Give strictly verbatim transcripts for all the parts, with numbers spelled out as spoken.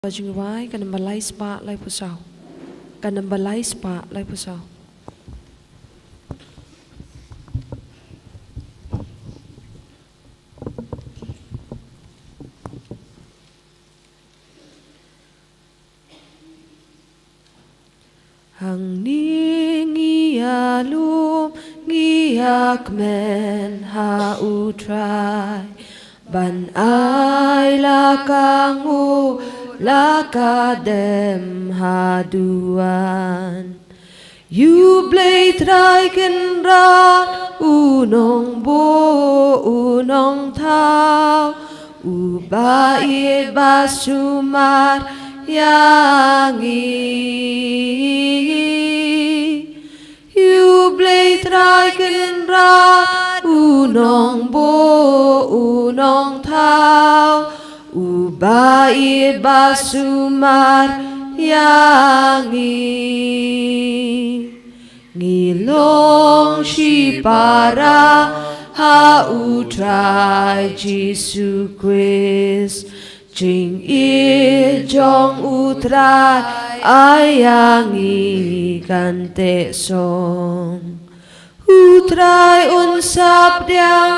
Ka jingrwai ka namba lai spah laiphew saw. Ka namba lai spah laiphew saw. Hangne ngi ïalum ngi ïakmen ha U Trai, ban ai la ka nguh la ka dem ha duwan. Ïa U Blei Trai Kynrad, U Nongbuh U Nongthaw, Uba ïeit ba sumar ïa ngi. Ïa U Blei Trai Kynrad, U Nongbuh U Nongthaw, Uba ïeit ba sumar ïa ngi. Ngi long shipara ha U Trai Jisu Khrist. Jingïeit jong U Trai ai ïa ngi kan teh song. U Trai un sap pdiang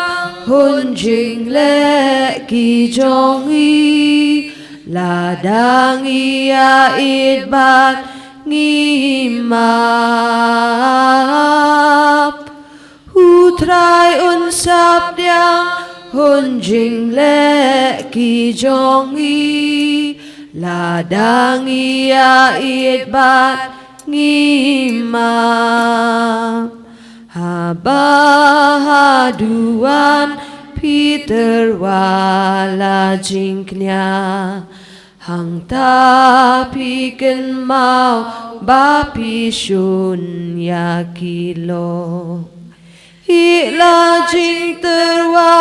hun jingleh ki jong ngi, lada ngi ïaieit bad ngi map. U Trai un sap pdiang hun jingleh ki jong ngi, lada ngi ïaieit bad ngi map. Haba haduh wan phi tyrwa la jingkñia, hangta phi kynmaw ba phi shun ïa ki lok. Ïeh la jingtyrwa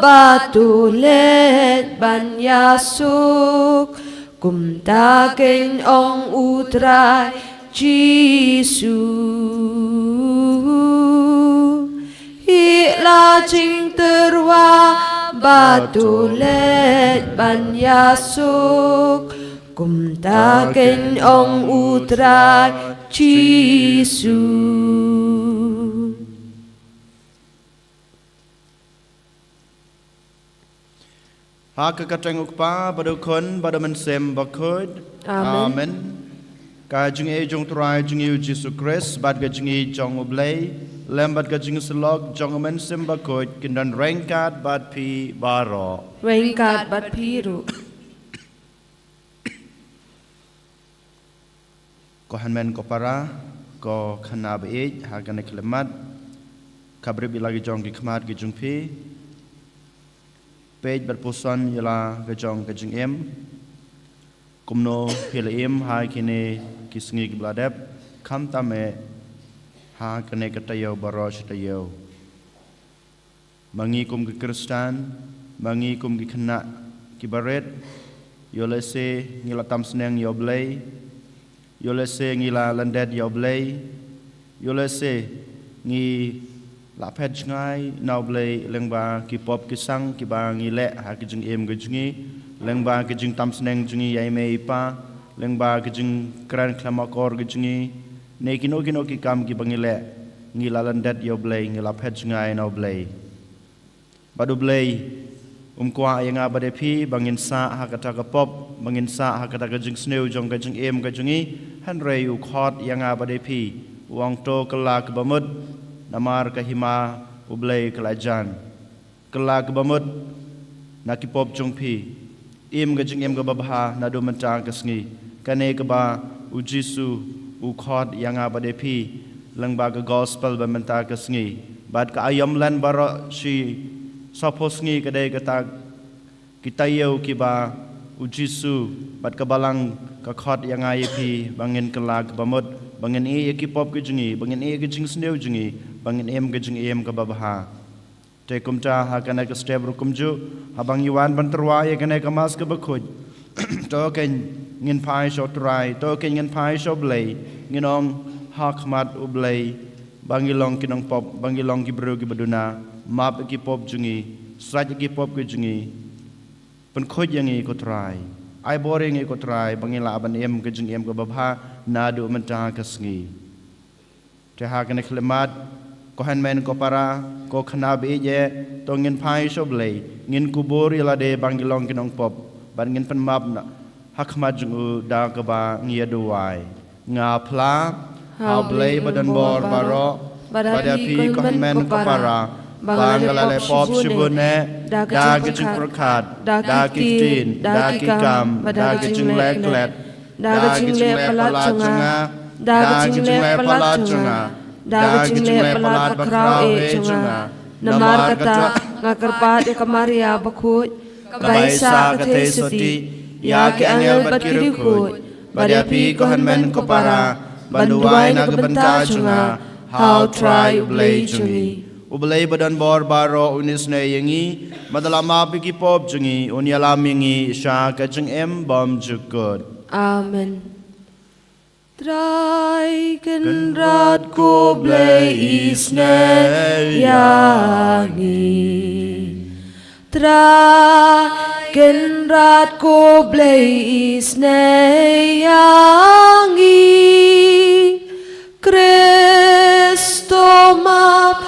bad to leit ban ïasuk, kumta kein ong U Trai Jisu. Ïeh la jingtyrwa bad to leit ban ïasuk, kumta kein ong U Trai Jisu. Ha ka kyrteng U Kpa bad U Khun bad U Mynsiem Bakhuid. Amen. Amen. Ka jingïeit jong U Trai jong ngi U Jisu Khrist bad ka jingïeit jong U Blei, lem bad ka jingsyllok jong U Mynsiem Bakhuid, kin don ryngkat bad phi baroh. Ryngkat bad phi ruh. Ko hynmen ko para, ko khynnah ba ïeit, ha kane ka khyllipmat, khapriap ïa la ki jong ki khmat ki jong phi. Peit bad puson ïa la ka jong ka jingim. Kumno phi la im ha kine ki sngi kiba la dep, khamtam eh ha kane ka taïew baroh shi taïew. Ma ngi kum ki Khristan, ma ngi kum ki khynnah kiba rit, ïoh lehse ngi la tam sneng ïa U Blei, ïoh lehse ngi la lyndet ïa U Blei, ïoh lehse ngi la phet jngai na U Blei lyngba ki pop ki sang kiba ngi leh ha ki jingim ki jong ngi, lyngba ki jingtam sneng jong ngi ïa i mei i pa, lyngba ki jingkren khlem akor ki jong ngi, ne kino kino ki kam kiba ngi leh, ngi la lyndet ïa U Blei, ngi la phet jngai na U Blei. Bad U Blei um kwah ïa nga bad ïa phi ba ngin sah ha kata ka pop, ba ngin sah ha kata ka jingsniew jong ka jingim ka jong ngi, hynrei u khot ïa nga bad ïa phi, u ong to kylla kaba mut, namar ka hima U Blei ka la jan. Kylla kaba mut na ki pop jong phi. Im ka jingim kaba bha naduh mynta ka sngi. Kane kaba U Jisu u khot ïa nga bad ïa phi lyngba ka gospel ba mynta ka sngi. Bad ka aïom len baroh shi sawphew sngi ka dei kata ki taïew kiba U Jisu bad ka Balang ka khot ïa nga ïa phi ba ngin kylla kaba mut, ba ngin ïeh ïa ki pop ki jong ngi, ba ngin ïeh ïa ki jingsniew jong ngi, ba ngin im ka jingim kaba bha. Te kumta ha kane ka step ruh kumjuh, haba ngi wan ban tyrwa ïa kane ka Mass kaba khuid, to kein ngin phai sha U Trai, to kein ngin phai sha U Blei, ngin ong ha khmat U Blei, ba ngi long ki nongpop, ba ngi long ki briew kiba duna, map ïa ki pop jong ngi, sait ïa ki pop ki jong ngi. Pynkhuid ïa ngi ko Trai. Ai bor ïa ngi ko Trai ba ngin lah ban im ka jingim kaba bha naduh mynta ka sngi. Te ha kane ka khyllipmat, ko hynmen ko para, ko khynnah ba ïeit, to ngin phai sha U Blei, ngin kubur ïa lade ba ngi long ki nongpop, bad ngin pynmap na ha khmat jong u da kaba ngi ïa duwai. Nga phla ha U Blei ba don bor baroh, bad ha phi ko hynmen ko para, ba nga la leh pop shibun eh, da ka jingpyrkhat, da ki ktien, da ki kam, da ka jingleh klet, da ka jingleh palat jong nga, da ka jingleh palat jong nga, da ka jingleh palat bakhraw eh jong nga. Namar kata nga kyrpad ïa ka Maria bakhuid, kaba i sah ka theisotti ïa ki angel bad ki riewkhuid, bad ïa phi ko hynmen ko para, ban duwai na ka bynta jong nga ha U Trai U Blei jong ngi. U Blei ba don bor baroh un isynei ïa ngi, bad un la map ïa ki pop jong ngi, un ïalam ïa ngi sha ka jingim bymjukut. Amen. Trai Kynrad ko Blei isynei ïa ngi. Trai Kynrad ko Blei isynei ïa ngi. Kristo map,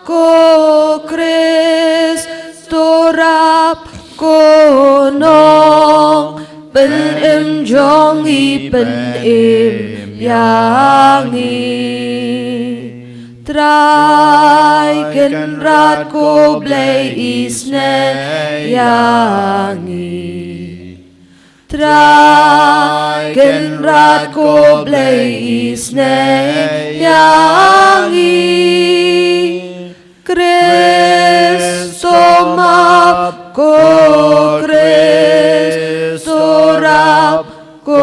ko Kristo rap, ko Nongpynim jong ngi pynim ïa ngi. Trai Kynrad ko Blei isynei ïa ngi. Trai Kynrad ko Blei isynei ïa ngi. Kristo map, ko Kristo rap, ko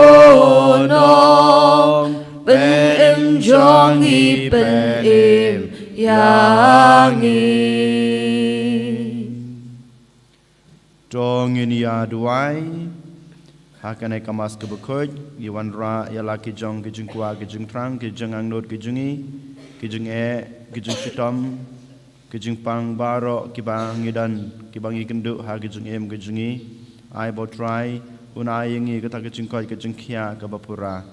Nongpynim jong ngi pynim ïa ngi. To ngin ïa duwai. Ha kane ka Mass kaba khuid, ngi wanrah ïa la ki jong ki jingkwah, ki jingthrang, ki jingangnud ki jong ngi, ki jingeh, ki jingshitom, ki jingpang baroh kiba ngi don, kiba ngi kynduh ha ki jingim ki jong ngi. Ai ba U Trai un ai ïa ngi kata ka jingkoit ka jingkhiah kaba pura.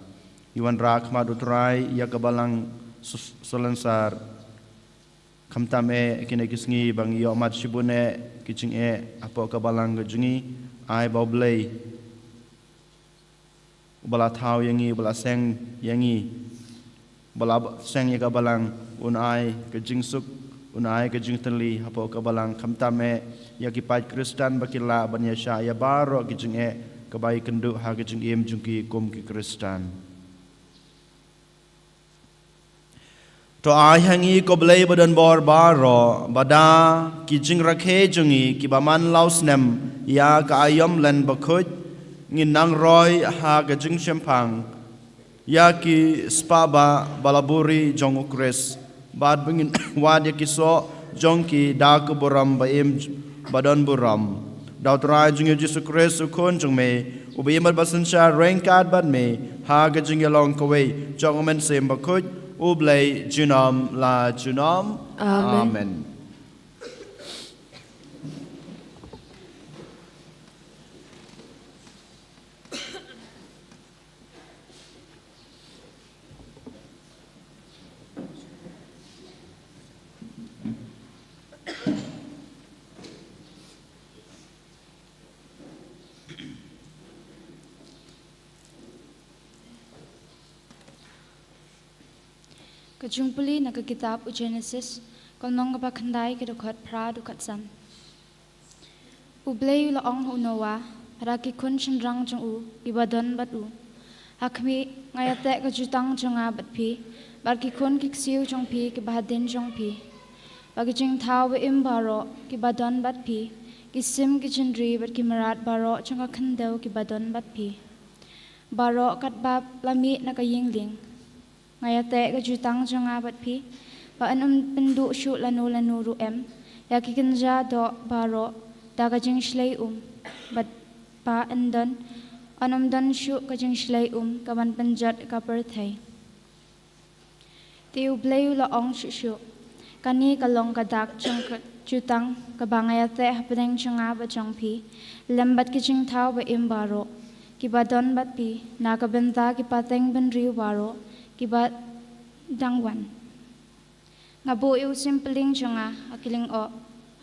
Ngi wanrah khmat U Trai ïa ka balang Sus-, Salonsar. Khamtam eh kine ki sngi ba ngi ïohmad shibun eh ki jingeh hapoh ka balang ka jong ngi, ai ba U Blei uba la thaw ïa ngi, uba la seng ïa ngi, uba la seng ïa ka balang, un ai ka jingsuk, un ai ka jingtylli hapoh ka balang, khamtam eh ïa ki paid Khristan ba ki lah ban ïashah ïa baroh ki jingeh kiba ki kynduh ha ka jingim jong ki kum ki Khristan. To ai ha ngi ko Blei ba don bor baroh, ba da ki jingrakhe jong ngi kiba man law snem ïa ka aïom len bakhuid, ngin nang roi ha ka jingshemphang ïa ki spah bah ba la buhrieh jong U Khrist, bad ba ngin wad ïa ki soh jong ki da ka burom ba im ba don burom. Da U Trai jong ngi U Jisu Khrist U Khun jong me, uba im bad ba synshar ryngkat bad me ha ka jingïalong kawei jong U Mynsiem Bakhuid, U Blei junom la junom. Amen. Amen. Ka jingpule na ka kitab u Genesis, ka lynnong kaba khyndai, ka dkhot phra haduh khatsan. U Blei u la ong ha u Noah, bad ha ki khun shynrang jong u, kiba don bad u. Ha khmih, nga ïateh ka jutang jong nga bad phi, bad ki khun ki ksiew jong phi, kiba hadien jong phi. Bad ki jingthaw ba im baroh, kiba don bad phi, ki sim ki jingri bad ki mrad baroh jong ka khyndew kiba don bad phi. Baroh katba la mih na ka ïing lieng. Nga ïateh ka jutang jong nga bad phi, ba yn ym pynduh shuh lano lano ruh em, ïa ki kynja doh baroh, da ka jingshlei um, bad ba yn don, yn ym don shuh ka jingshlei um, kaban pynjot ka pyrthei. Te U Blei u la ong shuh shuh, kane ka long ka dak jong ka jutang, kaba nga ïateh hapdeng jong nga bad jong phi, lem bad ki jingthaw ba im baroh, kiba don bad phi na ka bynta ki pateng bynriew baroh kiba dang wan. Nga buh ïa u sympyling jong nga ha ki lyngngoh,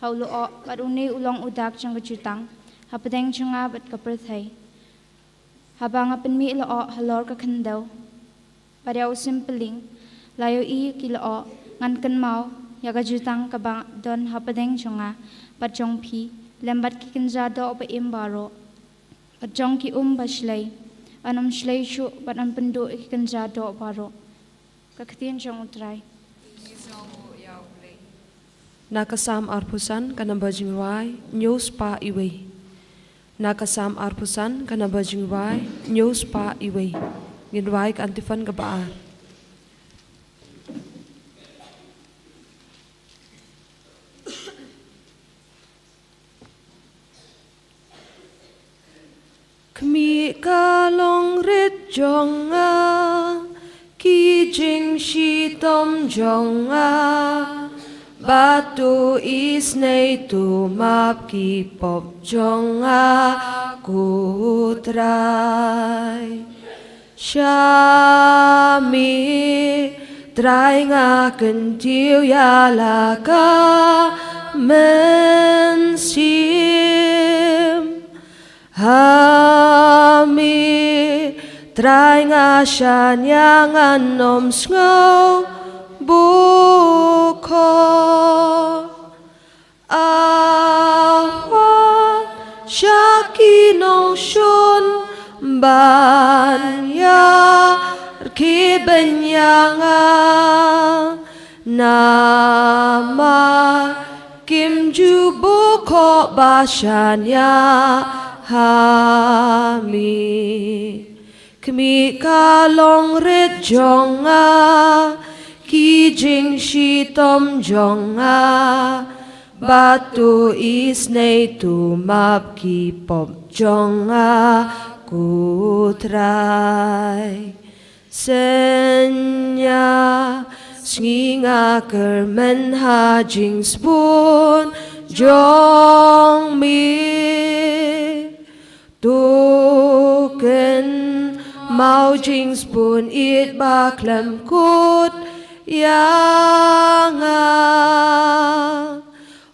ha u lyoh, bad une u long u dak jong ka jutang hapdeng jong nga bad ka pyrthei. Haba nga pynmih lyoh halor ka khyndew bad ïa u sympyling, la ïohi ïa ki lyoh, ngan kynmaw ïa ka jutang kaba don hapdeng jong nga bad jong phi, lem bad ki kynja doh ba im baroh, bad jong ki um ba shlei. Yn ym shlei shuh bad yn pynduh ïa ki kynja doh baroh. Ka ktien jong U Trai. Na ka Salm arphew san, ka namba jingrwai hynñiew spah wei. Na ka Salm arphew san, ka namba jingrwai hynñiew spah wei. Ngin rwai ka antiphon kaba ar. Khmih, ka longrit jong nga, ki jingshitom jong nga, bad to isynei to map ki pop jong nga, ko Trai. Sha me, Trai, nga kyntiew ïa la ka mynsiem. Ha me, Trai, nga shaniah, ngan ym sngew bukhoh. Awad sha ki nongshun ban ïarkhie beiñ ïa nga, namar kim ju bukhoh ba shaniah ha me. Khmih, ka longrit jong nga, ki jingshitom jong nga, bad to isynei to map ki pop jong nga, ko Trai. Synñia sngi nga kyrmen ha jingsbun jong me. To kynmaw jingsbun ïeit ba khlem kut ïa nga.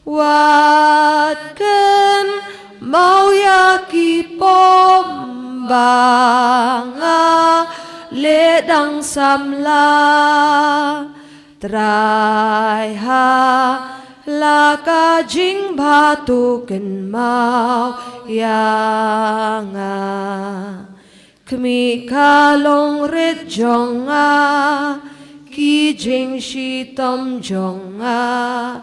Wat kynmaw ïa ki pop ba nga leh dang samla. Trai, ha la ka jingbha to kynmaw ïa nga. Khmih, ka longrit jong nga, ki jingshitom jong nga,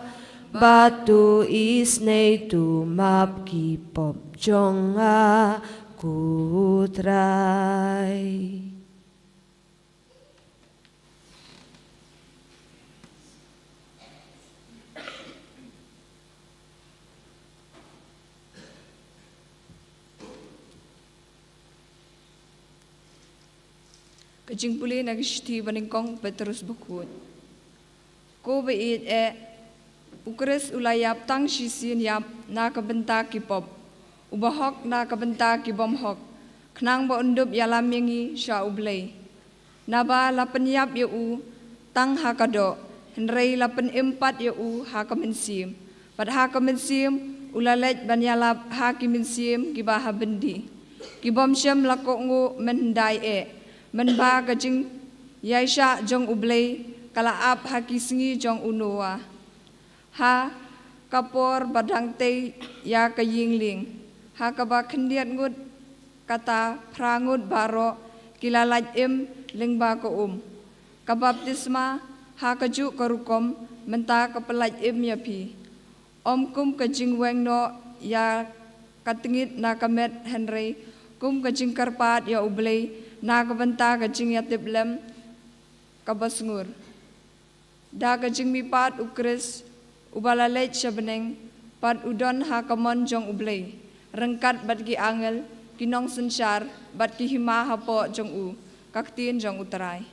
bad to isynei to map ki pop jong nga, ko Trai. Ka jingpule na ka shithi banyngkong Petros bakhuid. Ko ba ïeit eh, U Khrist u la ïap tang shisien ïap na ka bynta ki pop, u bahok na ka bynta ki bymhok, khnang ba un dup ïalam ïa ngi sha U Blei. Naba la pynïap ïa u tang ha ka doh, hynrei la pynim pat ïa u ha ka mynsiem, bad ha ka mynsiem u la leit ban ïalap ha ki mynsiem kiba ha byndi. Ki bym shym la kohnguh mynhyndai eh, mynba ka jingïaishah jong U Blei ka la ap ha ki sngi jong u Noah. Ha ka por ba dang tei ïa ka ïing lieng, ha kaba khyndiat ngut kata phra ngut baroh ki la lait im lyngba ka um. Ka baptisma ha kajuh ka rukom mynta ka pynlait im ïa phi, ym kum ka jingweng noh ïa ka tngiat na ka met, hynrei kum ka jingkyrpad ïa U Blei na ka bynta ka jingïatiplem kaba sngur. Da ka jingmihpat U Khrist uba la leit sha bneng, pat u don ha ka mon jong U Blei, ryngkat bad ki angel, ki nongsynshar, bad ki hima hapoh jong u. Ka ktien jong U Trai.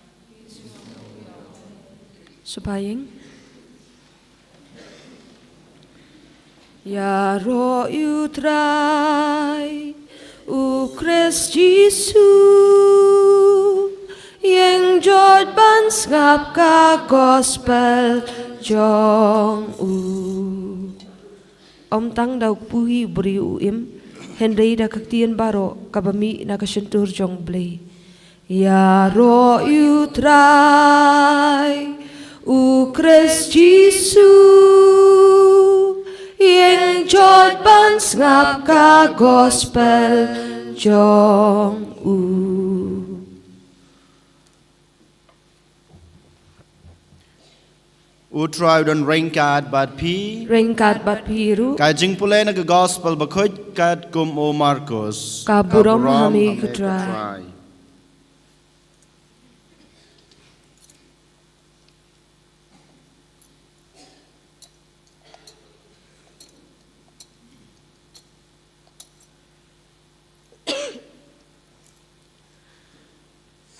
Shipang. Ïaroh ïa U Trai, U Khrist Jisu, ïeng jot ban sngap ka gospel jong u. Ym tang da u kpu hi u briew u im, hynrei da ka ktien baroh kaba mih na ka shyntur jong U Blei. Ïaroh ïa U Trai, U Khrist Jisu, ïeng jot ban sngap ka gospel jong u. U Trai u don ryngkat bad phi. Ryngkat bad phi ruh. Ka jingpule na ka gospel bakhuid katkum u Markus. Ka burom ha me ko Trai.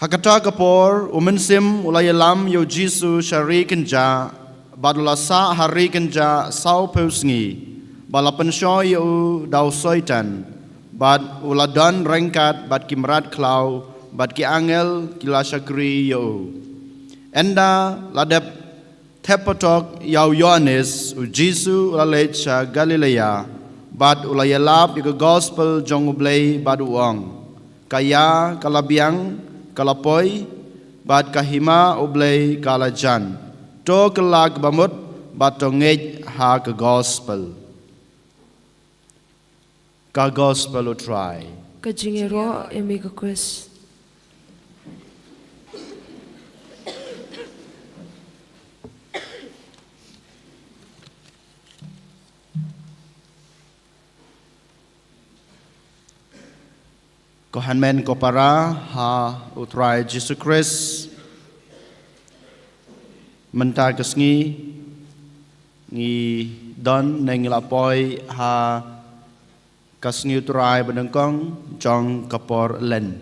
Ha kata ka por, u Mynsiem u la ïalam ïa u Jisu sha ri kynjah, bad u la sah ha ri kynjah sawphew sngi, ba la pynshoi ïa u da u Soitan, bad u la don ryngkat bad ki mrad khlaw, bad ki angel ki la shakri ïa u. Ynda la dep thep patok ïa u Ïoannis, u Jisu u la leit sha Galilea, bad u la ïalap ïa ka gospel jong U Blei bad u ong, ka ïa ka la biang, ka la poi, bad ka hima U Blei ka la jan. To kylla kaba mut, bad to ngeit ha ka gospel. Ka gospel U Trai. Ka jingïaroh ïa me ko Khrist. Ko hynmen ko para ha U Trai Jisu Khrist. Mynta ka sngi ngi don ne ngi la poi ha ka sngi U Trai banyngkong jong ka por Lent.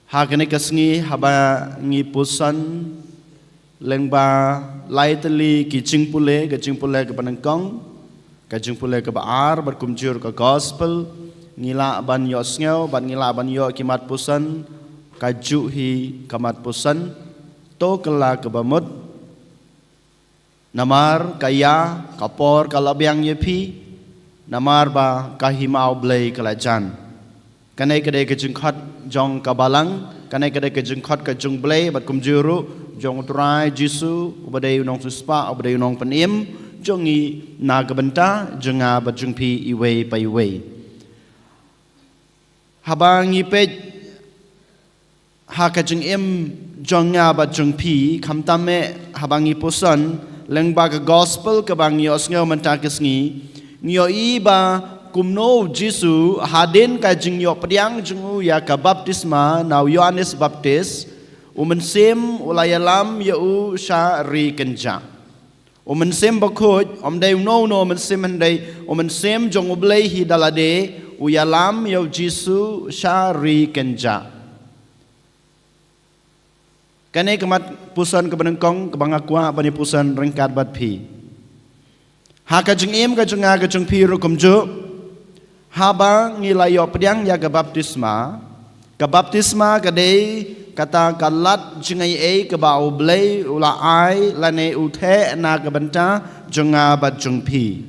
Ha kane ka sngi haba ngi puson lyngba lai tylli ki jingpule, ka jingpule kaba nyngkong, ka jingpule kaba ar, bad kumjuh ka gospel, ngi lah ban ïohsngew, bad ngi lah ban ïoh ki mat puson, kajuh hi ka mat puson, to kylla kaba mut. Namar ka ïa, ka por ka la biang ïa phi, namar ba ka hima U Blei ka la jan. Kane ka dei ka jingkhot jong ka balang, kane ka dei ka jingkhot ka jong U Blei, bad kumjuh ruh jong U Trai Jisu, uba dei u nongsiewspah, uba dei u nongpynim jong ngi, na ka bynta jong nga bad jong phi iwei pa iwei. Haba ngi peit ha ka jingim jong nga bad jong phi, khamtam eh haba ngi puson lyngba ka gospel kaba ngi ïohsngew mynta ka sngi, ngi ïohi ba kumno u Jisu, hadien ka jingïoh pdiang jong u ïa ka baptisma na u Ïoannis Baptis, u Mynsiem u la ïalam ïa u sha ri kynjah. U Mynsiem Bakhuid, ym dei uno uno u mynsiem hynrei, u Mynsiem jong U Blei hi da lade, u ïalam ïa u Jisu sha ri kynjah. Kane ka mat puson kaba nyngkong kaba nga kwah ban ïa puson ryngkat bad phi. Ha ka jingim ka jong nga ka jong phi ruh kumjuh. Haba ngi la ïoh pdiang ïa ka baptisma. Ka baptisma ka dei kata ka lad jingaiei kaba U Blei u la ai lane u theh na ka bynta jong nga bad jong phi.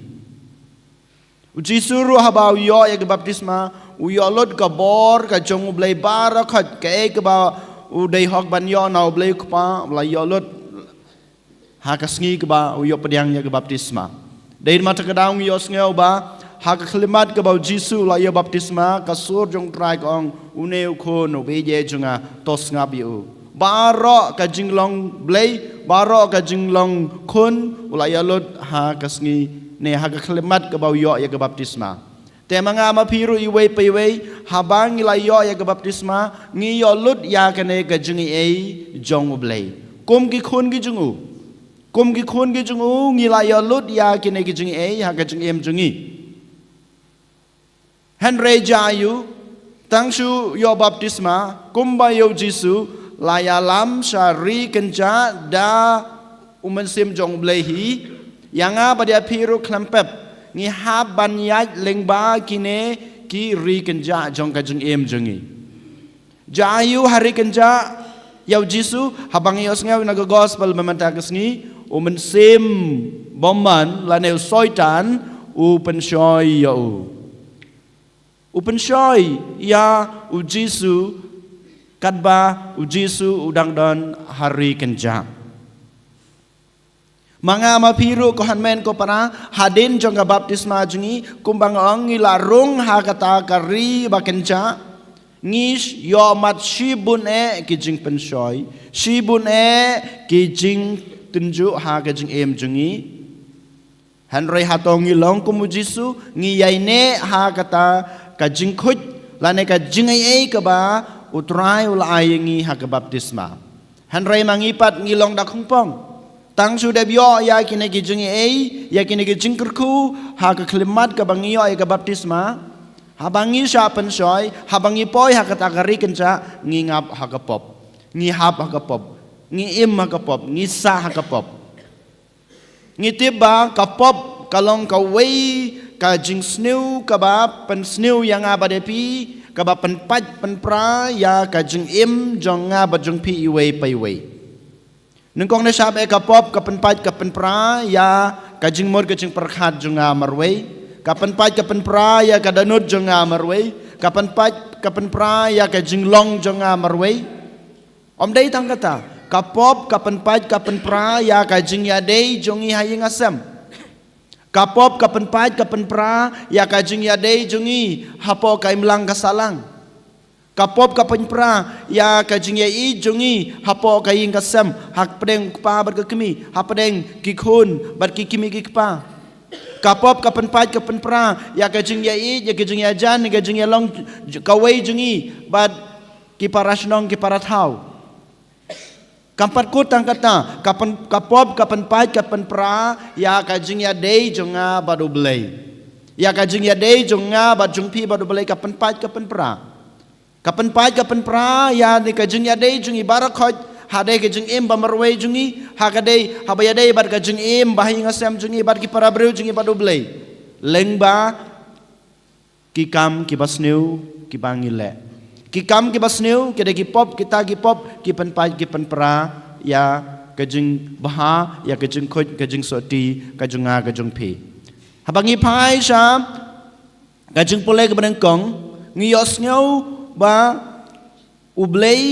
U Jisu ruh haba u ïoh ïa ka baptisma, u ïoh lut ka bor ka jong U Blei baroh khoit, kaei kaba u dei hok ban ïoh na U Blei u Kpa, u la ïoh lut ha ka sngi kaba u ïoh pdiang ïa ka baptisma. Dei namar kata ka daw ngi ïohsngew ba ha ka khyllipmat kaba u Jisu u la ïoh baptisma, ka sur jong U Trai ka ong, une u khun uba ïeit jong nga, to sngap ïa u. Baroh ka jinglong Blei, baroh ka jinglong khun, u la ïalut ha ka sngi ne ha ka khyllipmat kaba u ïoh ïa ka baptisma. Te ma nga ma phi ruh iwei pa iwei, haba ngi la ïoh ïa ka baptisma, ngi ïoh lut ïa kane ka jingaiei jong U Blei. Kum ki khun ki jong u. Kum ki khun ki jong u, ngi la ïoh lut ïa kine ki jingaiei ha ka jingim jong ngi. Hynrei jia ïa u, tang shu ïoh baptisma, kumba ïa u Jisu, la ïalam sha ri kynjah da u Mynsiem jong U Blei hi, ïa nga bad ïa phi ruh khlem pep, ngi hap ban ïaid lyngba kine ki ri kynjah jong ka jingim jong ngi. Jia aiu ha ri kynjah ïa u Jisu? Haba ngi ïohsngew na ka gospel mynta ka sngi, u mynsiem bymman lane u Soitan u pynshoi ïa u. U pynshoi ïa u Jisu katba u Jisu u dang don ha ri kynjah. Ma nga ma phi ruh ko hynmen ko para, hadien jong ka baptisma jong ngi, kumba nga ong, ngi la rung ha kata ka ri ba kynjah, ngi ïohmat shibun eh ki jingpynshoi, shibun eh ki jingtynjuh ha ka jingim jong ngi. Hynrei hato ngi long kum u Jisu, ngi ïaineh ha kata ka jingkhuid lane ka jingaiei kaba u Trai u la ai ïa ngi ha ka baptisma? Hynrei ma ngi pat ngi long da khongpong. Tang shu dep ïoh ïa kine ki jingaiei, ïa kine ki jingkyrkhu ha ka khyllipmat kaba ngi ïoh ïa ka baptisma, haba ngi shah pynshoi, haba ngi poi ha kata ka ri kynjah, ngi ngap ha ka pop, ngi hap ha ka pop, ngi im ha ka pop, ngi sah ha ka pop. Ngi tip ba ka pop ka long kawei ka jingsniew kaba pynsniew ïa nga bad ïa phi, kaba pynpait pynpra ïa ka jingim jong nga bad jong phi iwei pa iwei. Nyngkong ne shap eh, ka pop ka pynpait ka pynpra ïa ka jingmut ka jingpyrkhat jong nga marwei, ka pynpait ka pynpra ïa ka dohnud jong nga marwei, ka pynpait ka pynpra ïa ka jinglong jong nga marwei. Ym dei tang kata, ka pop ka pynpait ka pynpra ïa ka jingïadei jong ngi ha ïing ha sem. Ka pop ka pynpait ka pynpra ïa ka jingïadei jong ngi hapoh ka imlang ka sahlang. Ka pop ka pynpra ïa ka jingïaieit jong ngi hapoh ka ïing ka sem, hapdeng u kpa bad ka kmie, hapdeng ki khun bad ki kmie ki kpa. Ka pop ka pynpait ka pynpra ïa ka jingïaieit, ïa ka jingïajan, ïa ka jingïalong kawei jong ngi bad ki para shnong, ki para thaw. Kam pat kut tang kata, ka pyn-, ka pop ka pynpait ka pynpra ïa ka jingïadei jong nga bad U Blei. Ïa ka jingïadei jong nga bad jong phi bad U Blei ka pynpait ka pynpra. Ka pynpait ka pynpra ïa kane ka jingïadei jong ngi baroh khoit, ha kane ka jingim ba marwei jong ngi, ha kane, haba ïadei bad ka jingim ba ha ïing ha sem jong ngi, bad ki para briew jong ngi bad U Blei. Lyngba ki kam kiba sniew kiba ngi leh. Ki kam kiba sniew, ki dei ki pop, kita ki pop ki pynpait ki pynpra ïa ka jingbha, ïa ka jingkhuid, ka jingsotti ka jong nga ka jong phi. Haba ngi phai sha ka jingpule kaba nyngkong, ngi ïohsngew ba U Blei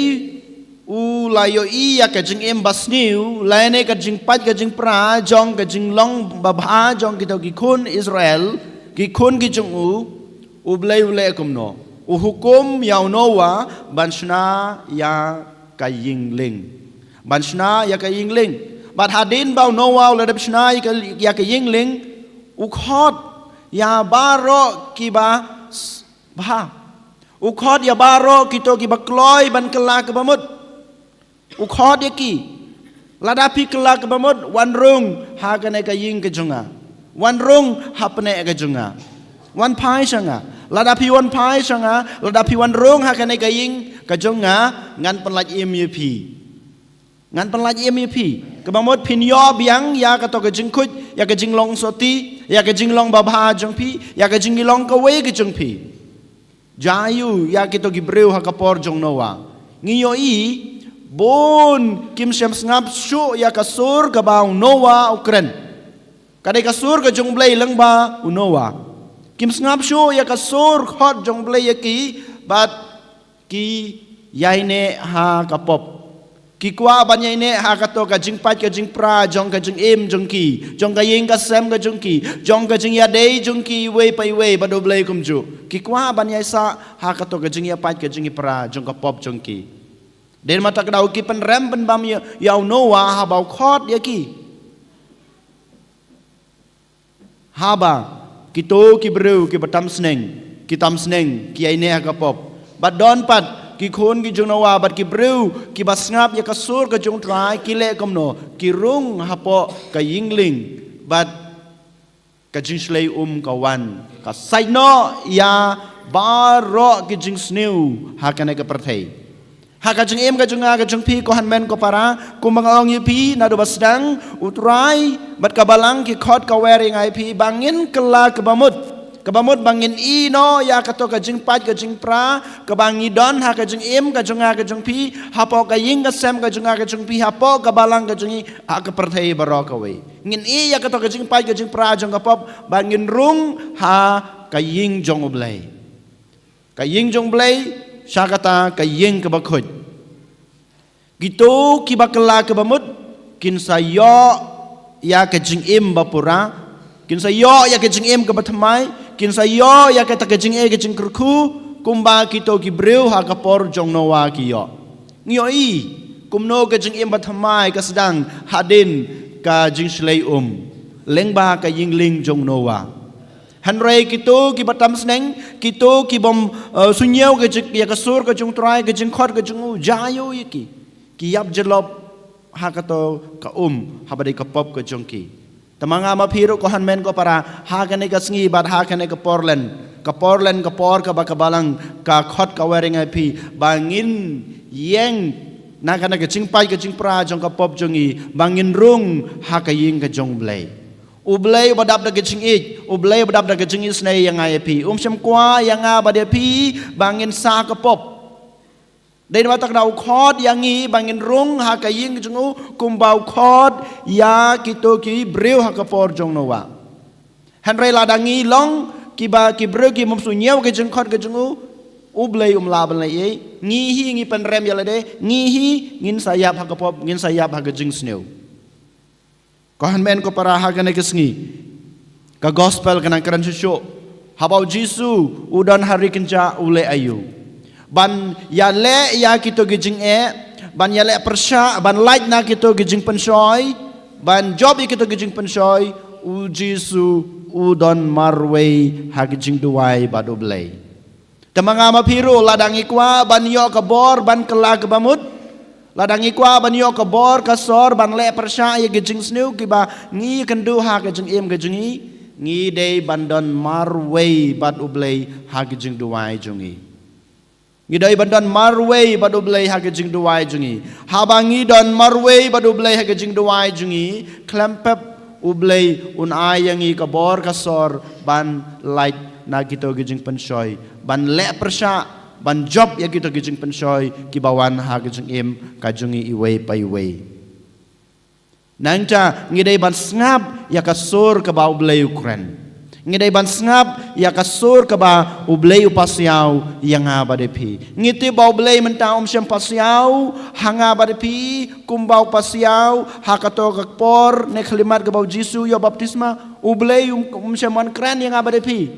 u la ïohi ïa ka jingim ba sniew lane ka jingpait ka jingpra jong ka jinglong babha jong kito ki khun Israel, ki khun ki jong u. U Blei u leh kumno? U hukum ïa u Noah ban shna ïa ka ïing lieng. Ban shna ïa ka ïing lieng. Bad hadien ba u Noah u la dep shna ïa ka, ïa ka ïing lieng, u khot ïa baroh kiba s-, bha. U khot ïa baroh kito kiba kloi ban kylla kaba mut. U khot ïa ki. Lada phi kylla kaba mut, wan rung ha kane ka ïing ka jong nga. Wan rung ha pneh ka jong nga. Wan phai sha nga. Lada phi wan phai sha nga, lada phi wan rung ha kane ka ïing ka jong nga, ngan pynlait im ïa phi. Ngan pynlait im ïa phi. Kaba mut phin ïoh biang ïa kato ka jingkhuid, ïa ka jinglong sotti, ïa ka jinglong babha jong phi, ïa ka jinglong kawei ka jong phi. Jia aiu ïa kito ki briew ha ka por jong Noah? Ngi ïohi, bun kim shym sngap shuh ïa ka sur kaba u Noah u kren. Ka dei ka sur ka jong U Blei lyngba u Noah. Kim sngap shuh ïa ka sur khot jong U Blei ïa ki, bad ki ïaineh ha ka pop. Ki kwah ban ïaineh ha kato ka jingpait ka jingpra jong ka jingim jong ki, jong ka ïing ka sem ka jong ki, jong ka jingïadei jong ki iwei pa iwei bad U Blei kumjuh. Ki kwah ban ïaisah ha kato ka jingïapait ka jingïapra jong ka pop jong ki. Dei namar kata ka daw ki pynrem pynbam ïa, ïa u Noah haba u khot ïa ki. Haba kito ki briew kiba tam sneng, ki tam sneng, ki ïaineh ha ka pop. Bad don pat ki khun ki jong Noah, bad ki briew kiba sngap ïa ka sur ka jong U Trai, ki leh kumno? Ki rung hapoh ka ïing lieng, bad ka jingshlei um ka wan, ka sait noh ïa baroh ki jingsniew ha kane ka pyrthei. Ha ka jingim ka jong nga ka jong phi, ko hynmen ko para, kumba nga ong ïa phi naduh ba sdang, U Trai bad ka Balang ki khot ka wer ïa nga ïa phi ba ngin kylla kaba mut. Kaba mut ba ngin ïoh ïa kato ka jingpait ka jingpra kaba ngi don ha ka jingim ka jong nga ka jong phi, hapoh ka ïing ka sem ka jong nga ka jong phi, hapoh ka balang ka jong ngi, ha ka pyrthei baroh kawei. Ngin ïoh ïa kato ka jingpait ka jingpra jong ka pop ba ngin rung ha ka ïing jong U Blei. Ka ïing jong U Blei, sha kata ka ïing kaba khuid. Kito kiba kylla kaba mut, kin sa ïoh ïa ka jingim ba pura, kin sa ïoh ïa ka jingim kaba thymmai, kin sa ïoh ïa kata ka jingeh ka jingkyrkhu, kumba kito ki briew ha ka por jong Noah ki ïoh. Ngi ïohi kumno ka jingim ba thymmai ka sdang hadien ka jingshlei um lyngba ka ïing lieng jong Noah. Hynrei kito kiba tam sneng, kito kibym, eh, sngew ka jing, ïa ka sur ka jong U Trai, ka jingkhot ka jong u, jia ïa ki. Ki ïap jyllop ha kato ka um, haba dei ka pop ka jong ki. Te ma nga ma phi ruh ko hynmen ko para, ha kane ka sngi bad ha kane ka por lynti, ka por lynti ka por kaba ka balang ka khot ka wer ïa nga ïa phi ba ngin ïeng na kane ka jingpait ka jingpra jong ka pop jong ngi, ba ngin rung ha ka ïing ka jong U Blei. U Blei uba dap da ka jingïeit, U Blei uba dap da ka jingisynei ïa nga ïa phi, um shym kwah ïa nga bad ïa phi ba ngin sah ka pop. Dei namar kata u khot ïa ngi ba ngin rung ha ka ïing jong u, kumba u khot ïa kito ki briew ha ka por jong Noah. Hynrei lada ngi long kiba ki briew kibym sngew ka jingkhot ka jong u, U Blei um lah ban leh ei ei. Ngi hi ngi pynrem ïa lade, ngi hi ngin sa ïap ha ka pop, ngin sa ïap ha ka jingsniew. Ko hynmen ko para, ha kane ka sngi ka gospel ka nang kren shuh shuh haba u Jisu u don ha ri kynjah, u leh aïu? Ban ïaleh ïa kito ki jingeh, ban ïaleh pyrshah, ban lait na kito ki jingpynshoi, ban jop ïa kito ki jingpynshoi, u Jisu u don marwei ha ki jingduwai bad U Blei. Te ma nga ma phi ruh, lada ngi kwah ban ïoh ka bor ban kylla kaba mut, lada ngi kwah ban ïoh ka bor ka sor ban leh pyrshah ïa ki jingsniew kiba ngi ïakynduh ha ka jingim ka jong ngi, ngi dei ban don marwei bad U Blei ha ki jingduwai jong ngi. Ngi dei ban don marwei bad U Blei ha ka jingduwai jong ngi. Haba ngi don marwei bad U Blei ha ka jingduwai jong ngi, khlem pep U Blei un ai ïa ngi ka bor ka sor ban lait na kito ki jingpynshoi, ban leh pyrshah, ban jop ïa kito ki jingpynshoi kiba wan ha ka jingim ka jong ngi iwei pa iwei. Nangta ngi dei ban sngap ïa ka sur kaba U Blei u kren. Ngi dei ban sngap ïa ka sur kaba U Blei u pasiaw ïa nga bad ïa phi. Ngi tip ba U Blei mynta um shym pasiaw ha nga bad ïa phi kumba u pasiaw ha kato ka por ne khyllipmat kaba u Jisu u ïoh baptisma. U Blei um, um shym wan kren ïa nga bad ïa phi.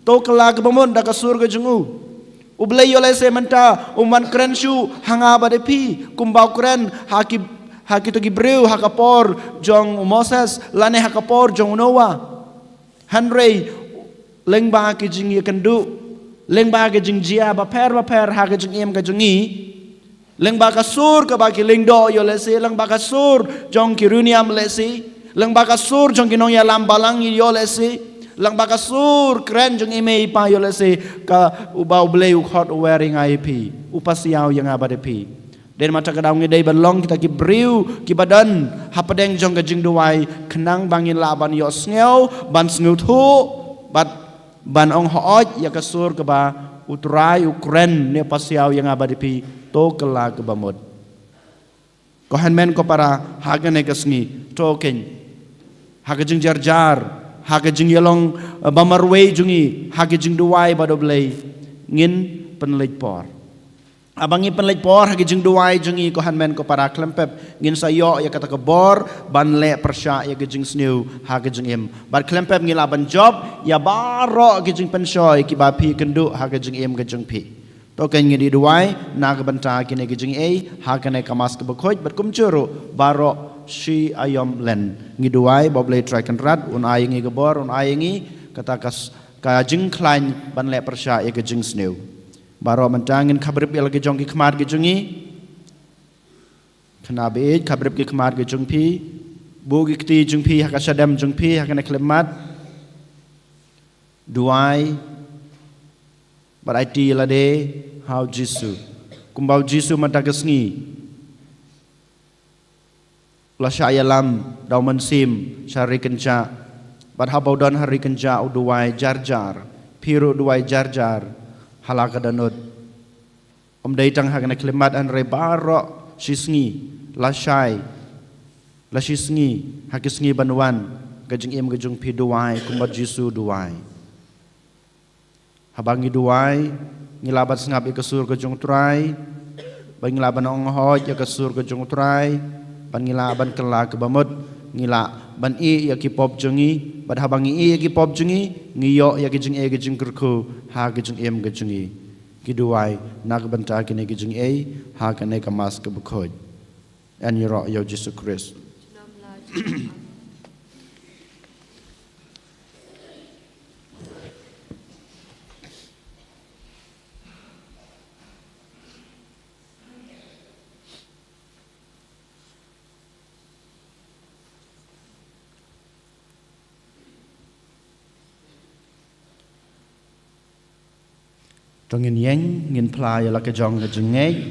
To kylla kaba mut da ka sur ka jong u. U Blei ïoh lehse mynta um wan kren shuh ha nga bad ïa phi kumba u kren ha ki, ha kito ki briew ha ka por jong u Moses lane ha ka por jong u Noah. Hynrei lyngba ki jingïakynduh, lyngba ki jingjia bapher bapher ha ka jingim ka jong ngi, lyngba ka sur kaba ki lyngdoh ïoh lehse, lyngba ka sur jong ki riewniam lehse, lyngba ka sur jong ki nongïalam balang ïoh lehse, lyngba ka sur kren jong i mei i pa ïoh lehse, ka uba U Blei u khot u wer ïa nga ïa phi, u pasiaw ïa nga bad ïa phi. Dei namar kata ka daw ngi dei ban long kita ki briew kiba don hapdeng jong ka jingduwai khnang ba ngin lah ban ïohsngew, ban sngewthuh bad ban ong hooid ïa ka sur kaba U Trai u kren ne pasiaw ïa nga bad ïa phi, to kylla kaba mut. Ko hynmen ko para, ha kane ka sngi, to keiñ, ha ka jingjarjar, ha ka jingïalong, eh, ba marwei jong ngi ha ka jingduwai bad U Blei, ngin pynleit por. Haba ngi pynleit por ha ka jingduwai jong ngi ko hynmen ko para, khlem pep ngin sa ïoh ïa kata ka bor ban leh pyrshah ïa ka jingsniew ha ka jingim. Bad khlem pep ngi lah ban jop ïa baroh ki jingpynshoi kiba phi kynduh ha ka jingim ka jong phi. To keiñ, ngi dei duwai na ka bynta kine ki jingïeit ha kane ka Mass kaba khuid bad kumjuh ruh baroh shi aïom lynti. Ngi duwai ba U Blei Trai Kynrad un ai ïa ngi ka bor, un ai ïa ngi kata ka s-, ka jingkhlaiñ ban leh pyrshah ïa ka jingsniew. Baroh mynta ngin khapbrip ïa la ki jong ki khmat ki jong ngi. Khynnah baieit, khapbrip ki khmat ki jong phi. Buh ki kti jong phi ha ka shadem jong phi ha kane ka khyllipmat. Duwai bad aiti ïa lade ha U Jisu. Kumba U Jisu mynta ka sngi u la shah ïalam da U Mynsiem sha ri kynjah. Bad haba u don ha ri kynjah u duwai jar jar. Phi ruh duwai jar jar ha la ka dohnud. Ym dei tang ha kane ka khyllipmat, hynrei baroh shisngi, lashai, la shisngi, ha ki sngi ban wan, ka jingim ka jong phi duwai, kumba Jisu duwai. Haba ngi duwai, ngi lah ban sngap ïa ka sur ka jong U Trai, bad ngi lah ban ong hooid ïa ka sur ka jong U Trai, bad ngi lah ban kylla kaba mut, ngi lah ban ïeh ïa ki pop jong ngi, bad haba ngi ïeh ïa ki pop jong ngi, ngi ïoh ïa ka jingeh ka jingkyrkhu ha ka jingim ka jong ngi. Ngi duwai na ka bynta kane ka jingeh ha kane ka Mass kaba khuid. Yn ïaroh ïa U Jisu Khrist. To ngin ïeng, ngin phla ïa la ka jong ka jingngeit.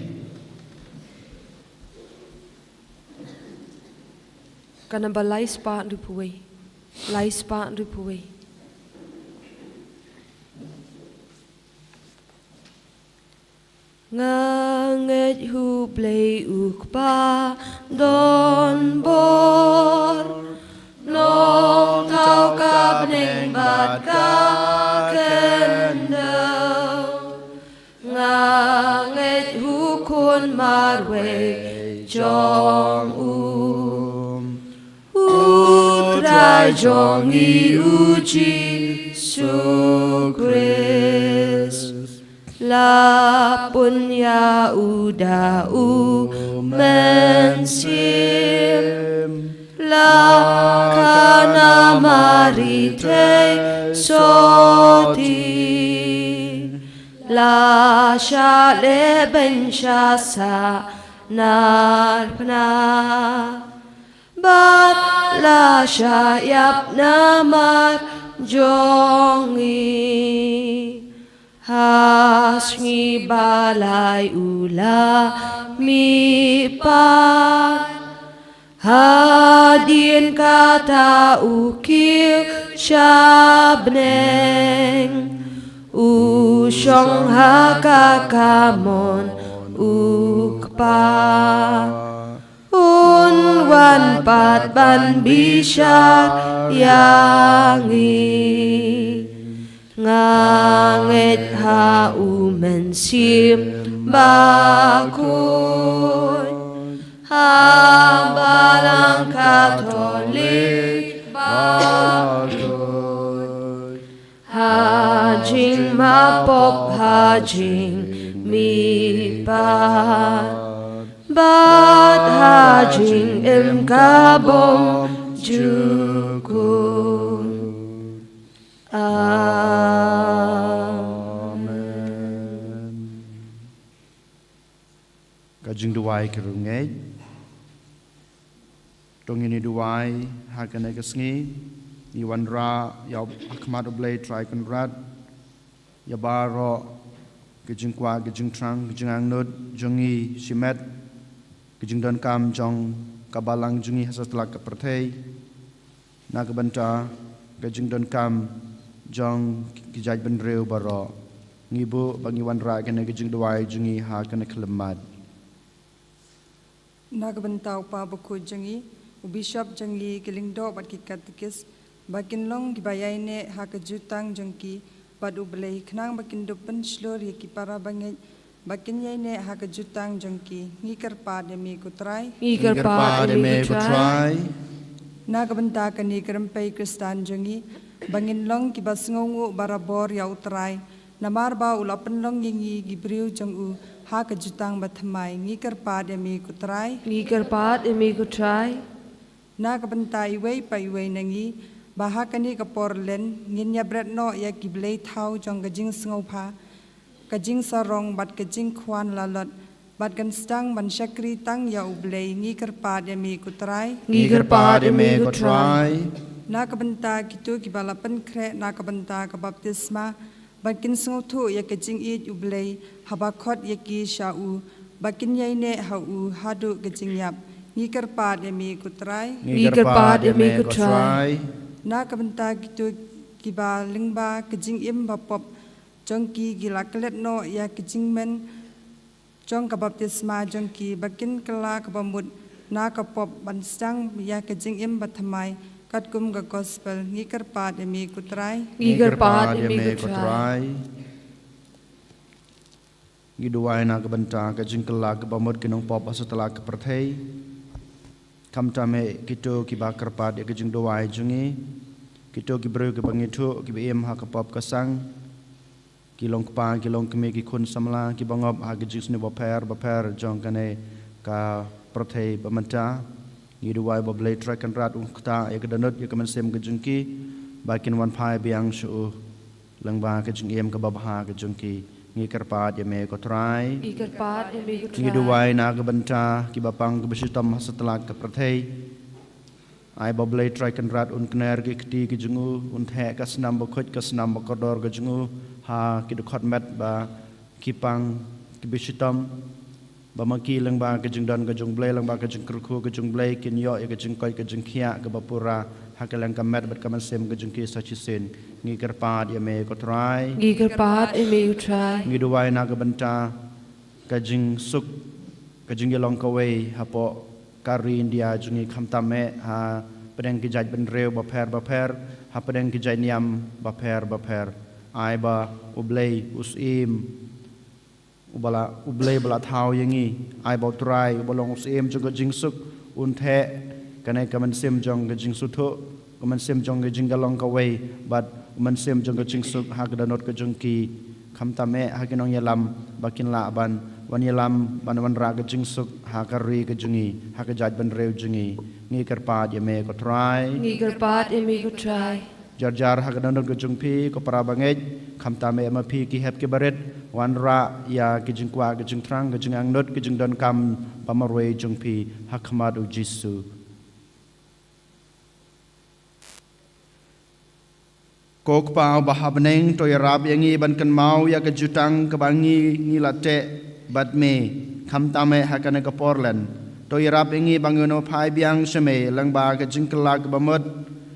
Ka namba lai spah hynriewphew wei. Lai spah hynriewphew wei. Nga ngeit ha U Blei U Kpa donbor, Nongthaw ka bneng bad ka khyndew. Nga ngeit ha U Khun marwei jong U, U Trai jong ngi U Jisu Khrist. La pun ïa U da U Mynsiem, la khana Mari thei sotti, la shah lehbeiñ sha sahnarphna, bad la shah ïap namar jong ngi. Ha sngi ba lai u la mihpat, hadien kata u kiew sha bneng, u shong ha ka kamon U Kpa. Un wan pat ban bishar ïa ngi. Nga ngeit ha U Mynsiem Bakhuid, ha Balang Katholik bakhuid, ha jingmap pop, ha jingmihpat, bad ha jingim kabym jukut. Amen. Ka jingduwai ki riewngeit. To ngin ïa duwai ha kane ka sngi, ngi wanrah ïa u, ha khmat U Blei Trai Kynrad, ïa baroh ka jingkwah, ka jingthrang, ka jingangnud jong ngi shimet, ka jingdonkam jong ka balang jong ngi ha satlak ka pyrthei. Na ka bynta ka jingdonkam jong ki jaitbynriew baroh, ngi buh ba ngi wanrah kane ka jingduwai jong ngi ha kane ka khyllipmat. Na ka bynta u Kpa Bakhuid jong ngi, u Bishop jong ngi, ki Lyngdoh bad ki Katekist, ba kin long kiba ïaineh ha ka jutang jong ki, bad U Blei, khnang ba kin dup pynshlur ïa ki para bangeit, ba kin ïaineh ha ka jutang jong ki. Ngi kyrpad ïa me ko Trai. Ngi kyrpad ïa me ko Trai. Na ka bynta kane ka rympei Khristan jong ngi, ba ngin long kiba sngewnguh barabor ïa U Trai, namar ba u la pynlong ïa ngi ki briew jong u ha ka jutang bathymmai. Ngi kyrpad ïa me ko Trai. Ngi kyrpad ïa me ko Trai. Na ka bynta iwei pa iwei na ngi, ba ha kane ka por len, ngin ïa bret noh ïa ki blei thaw jong ka jingsngewbha, ka jingsarong bad ka jingkhwan lalot, bad kan sdang ban shakri tang ïa U Blei. Ngi kyrpad ïa me ko Trai. Ngi kyrpad ïa me ko Trai. Na ka bynta kito kiba la pynkhreh na ka bynta ka baptisma, ba kin sngewthuh ïa ka jingïeit U Blei haba khot ïa ki sha u, ba kin ïaineh ha u haduh ka jingïap. Ngi kyrpad ïa me ko Trai. Ngi kyrpad ïa me ko Trai. Na ka bynta kito kiba lyngba ka jingim bapop jong ki ki la klet noh ïa ka jingmen jong ka baptisma jong ki, ba kin kylla ka bamut na ka pop ban sdang ïa ka jingim bathymmai, katkum ka gospel. Ngi kyrpad ïa me ko Trai. Ngi kyrpad ïa me ko Trai. Ngi duwai na ka bynta ka jingkylla ka bamut ki nongpop ha satlak ka pyrthei. Khamtam eh kito kiba kyrpad ïa ka jingduwai jong ngi, kito ki briew kiba ngithuh kiba im ha ka pop ka sang, ki long kpa, ki long kmie, ki khun samla, kiba ngop ha ka jingsniew bapher bapher jong kane ka pyrthei ba mynta. Ngi duwai ba U Blei Trai Kynrad un ktah ïa ka dohnud ïa ka mynsiem ka jong ki, ba kin wan phai biang sha u lyngba ka jingim kaba bha ka jong ki. Ngi kyrpad ïa me ko Trai. Ngi kyrpad ïa me ko Trai. Ngi duwai na ka bynta kiba pang kiba shitom ha satlak ka pyrthei. Ai ba U Blei Trai Kynrad un kner ki kti ki jong u, un theh ka snam bakhuid ka snam bakordor ka jong u ha ki dkhot met ba ki pang kiba shitom, ba ma ki lyngba ka jingdon ka jong U Blei, lyngba ka jingkyrkhu ka jong U Blei, kin ïoh ïa ka jingkoit ka jingkhiah kaba pura ha ka liang ka met bad ka mynsiem ka jong ki sa shisien. Ngi kyrpad ïa me ko Trai. Ngi kyrpad ïa me ko Trai. Ngi duwai na ka bynta ka jingsuk, ka jingïalong kawei hapoh ka ri India jong ngi, khamtam eh ha pdeng ki jaitbynriew bapher bapher, ha pdeng ki jaitniam bapher bapher. Ai ba U Blei u Syiem, uba la, U Blei ba la thaw ïa ngi, ai ba U Trai uba long u Syiem jong ka jingsuk, un theh kane ka mynsiem jong ka jingsngewthuh, ka mynsiem jong ka jingïalong kawei bad u mynsiem jong ka jingsuk ha ka dohnud ka jong ki, khamtam eh ha ki nongïalam, ba kin lah ban wan ïalam ban wanrah ka jingsuk ha ka ri ka jong ngi, ha ka jaitbynriew jong ngi. Ngi kyrpad ïa me ko Trai. Ngi kyrpad ïa me ko Trai. Jar jar ha ka dohnud ka jong phi ko para bangeit, khamtam eh ma phi ki hep ki barit, wanrah ïa ki jingkwah ki jingthrang, ki jingangnud, ki jingdonkam ba marwei jong phi ha khmat U Jisu. Ko Kpa uba ha bneng, to ïarap ïa ngi ban kynmaw ïa ka jutang kaba ngi ngi la teh bad me, khamtam eh ha kane ka por len. To ïarap ïa ngi ba ngin ym phai biang sha me lyngba ka jingkylla kaba mut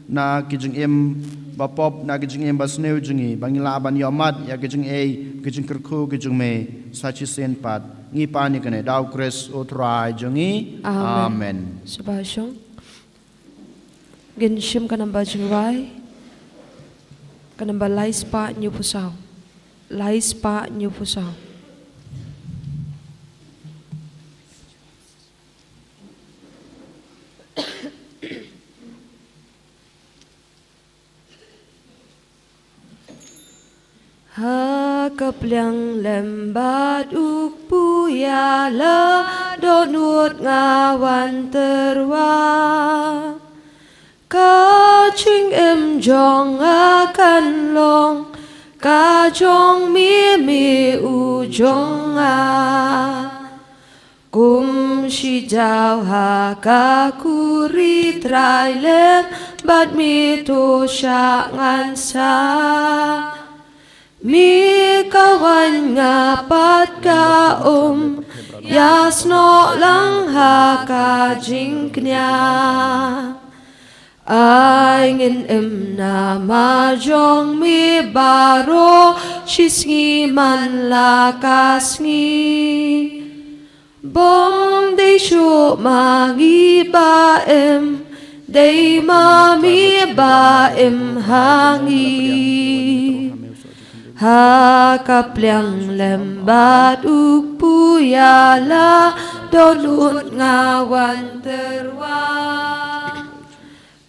na ki jingim bapop, na ki jingim basniew jong ngi, ba ngin lah ban ïohmad ïa ki jingei, ki jingkyrkhu ki jong me sa shisien pat. Ngi pan ïa kane da U Khrist U Trai jong ngi. Amen. Amen. Sngewbha shong. Ngin shim ka namba jingrwai, ka namba lai spah hynñiewphew saw. Lai spah hynñiewphew saw. Ha ka pliang lem bad u kpu ïa la dohnud nga wan tyrwa. Ka jingim jong nga kan long ka jong me, me u jong nga. Kum shi jaw ha ka kuri Trai lem bad me to shah ngan sah. Me ka wan nga pat ka um, ïasnoh lang ha ka jingkñia. Ai ngin im na ma jong me baroh shi sngi man la ka sngi. Bym dei shuh ma ngi ba im, dei ma me ba im ha ngi. Ha ka pliang lem bad u kpu ïa la dohnud nga wan tyrwa.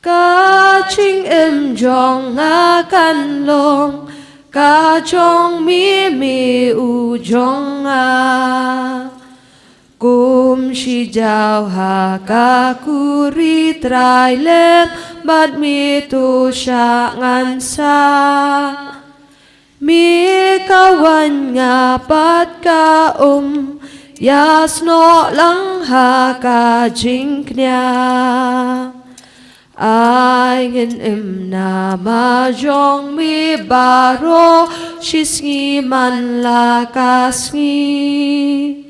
Ka jingim jong nga kan long ka jong me, me u jong nga. Kum shi jaw ha ka kuri Trai lem bad me to shah ngan sah. Me ka wan nga pat ka um, ïasnoh lang ha ka jingkñia. Ai ngin im na ma jong me baroh shi sngi man la ka sngi.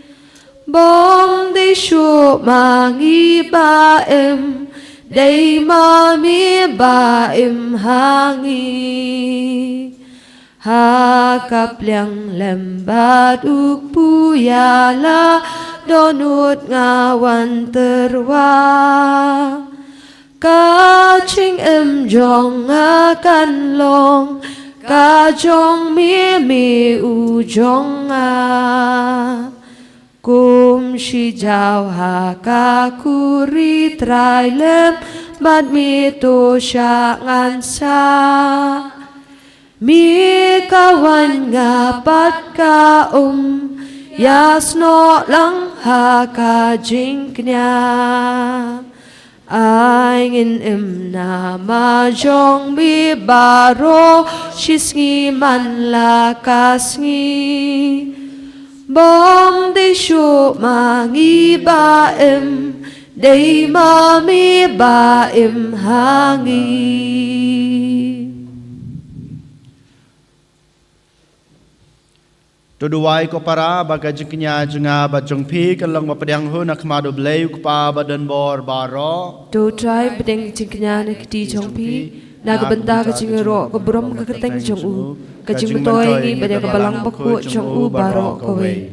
Bym dei shuh ma ngi ba im, Dei ma me ba im ha ngi. Ha ka pliang lem bad u kpu ïa la dohnud nga wan tyrwa. Ka jingim jong nga kan long ka jong me, me u jong nga. Kum shi jaw ha ka khuri Trai lem bad me to shah ngan sah. Me ka wan nga pat ka um ïa snoh lang ha ka jingkñia. Ai ngin im na ma jong me baroh shi sngi man la ka sngi. Bym dei shuh ma ngi ba im, dei ma me ba im ha ngi. To duwai ko para ba ka jingkñia jong nga bad jong phi kan long ba pdiang hun ha khmat U Blei U Kpa ba donbor baroh. To Trai pdiang jingkñia na kti jong phi na ka bynta ka jingïaroh ka burom ka kyrteng jong u, ka jingmyntoi ngi bad ïa ka balang bakhuid jong u baroh kawei.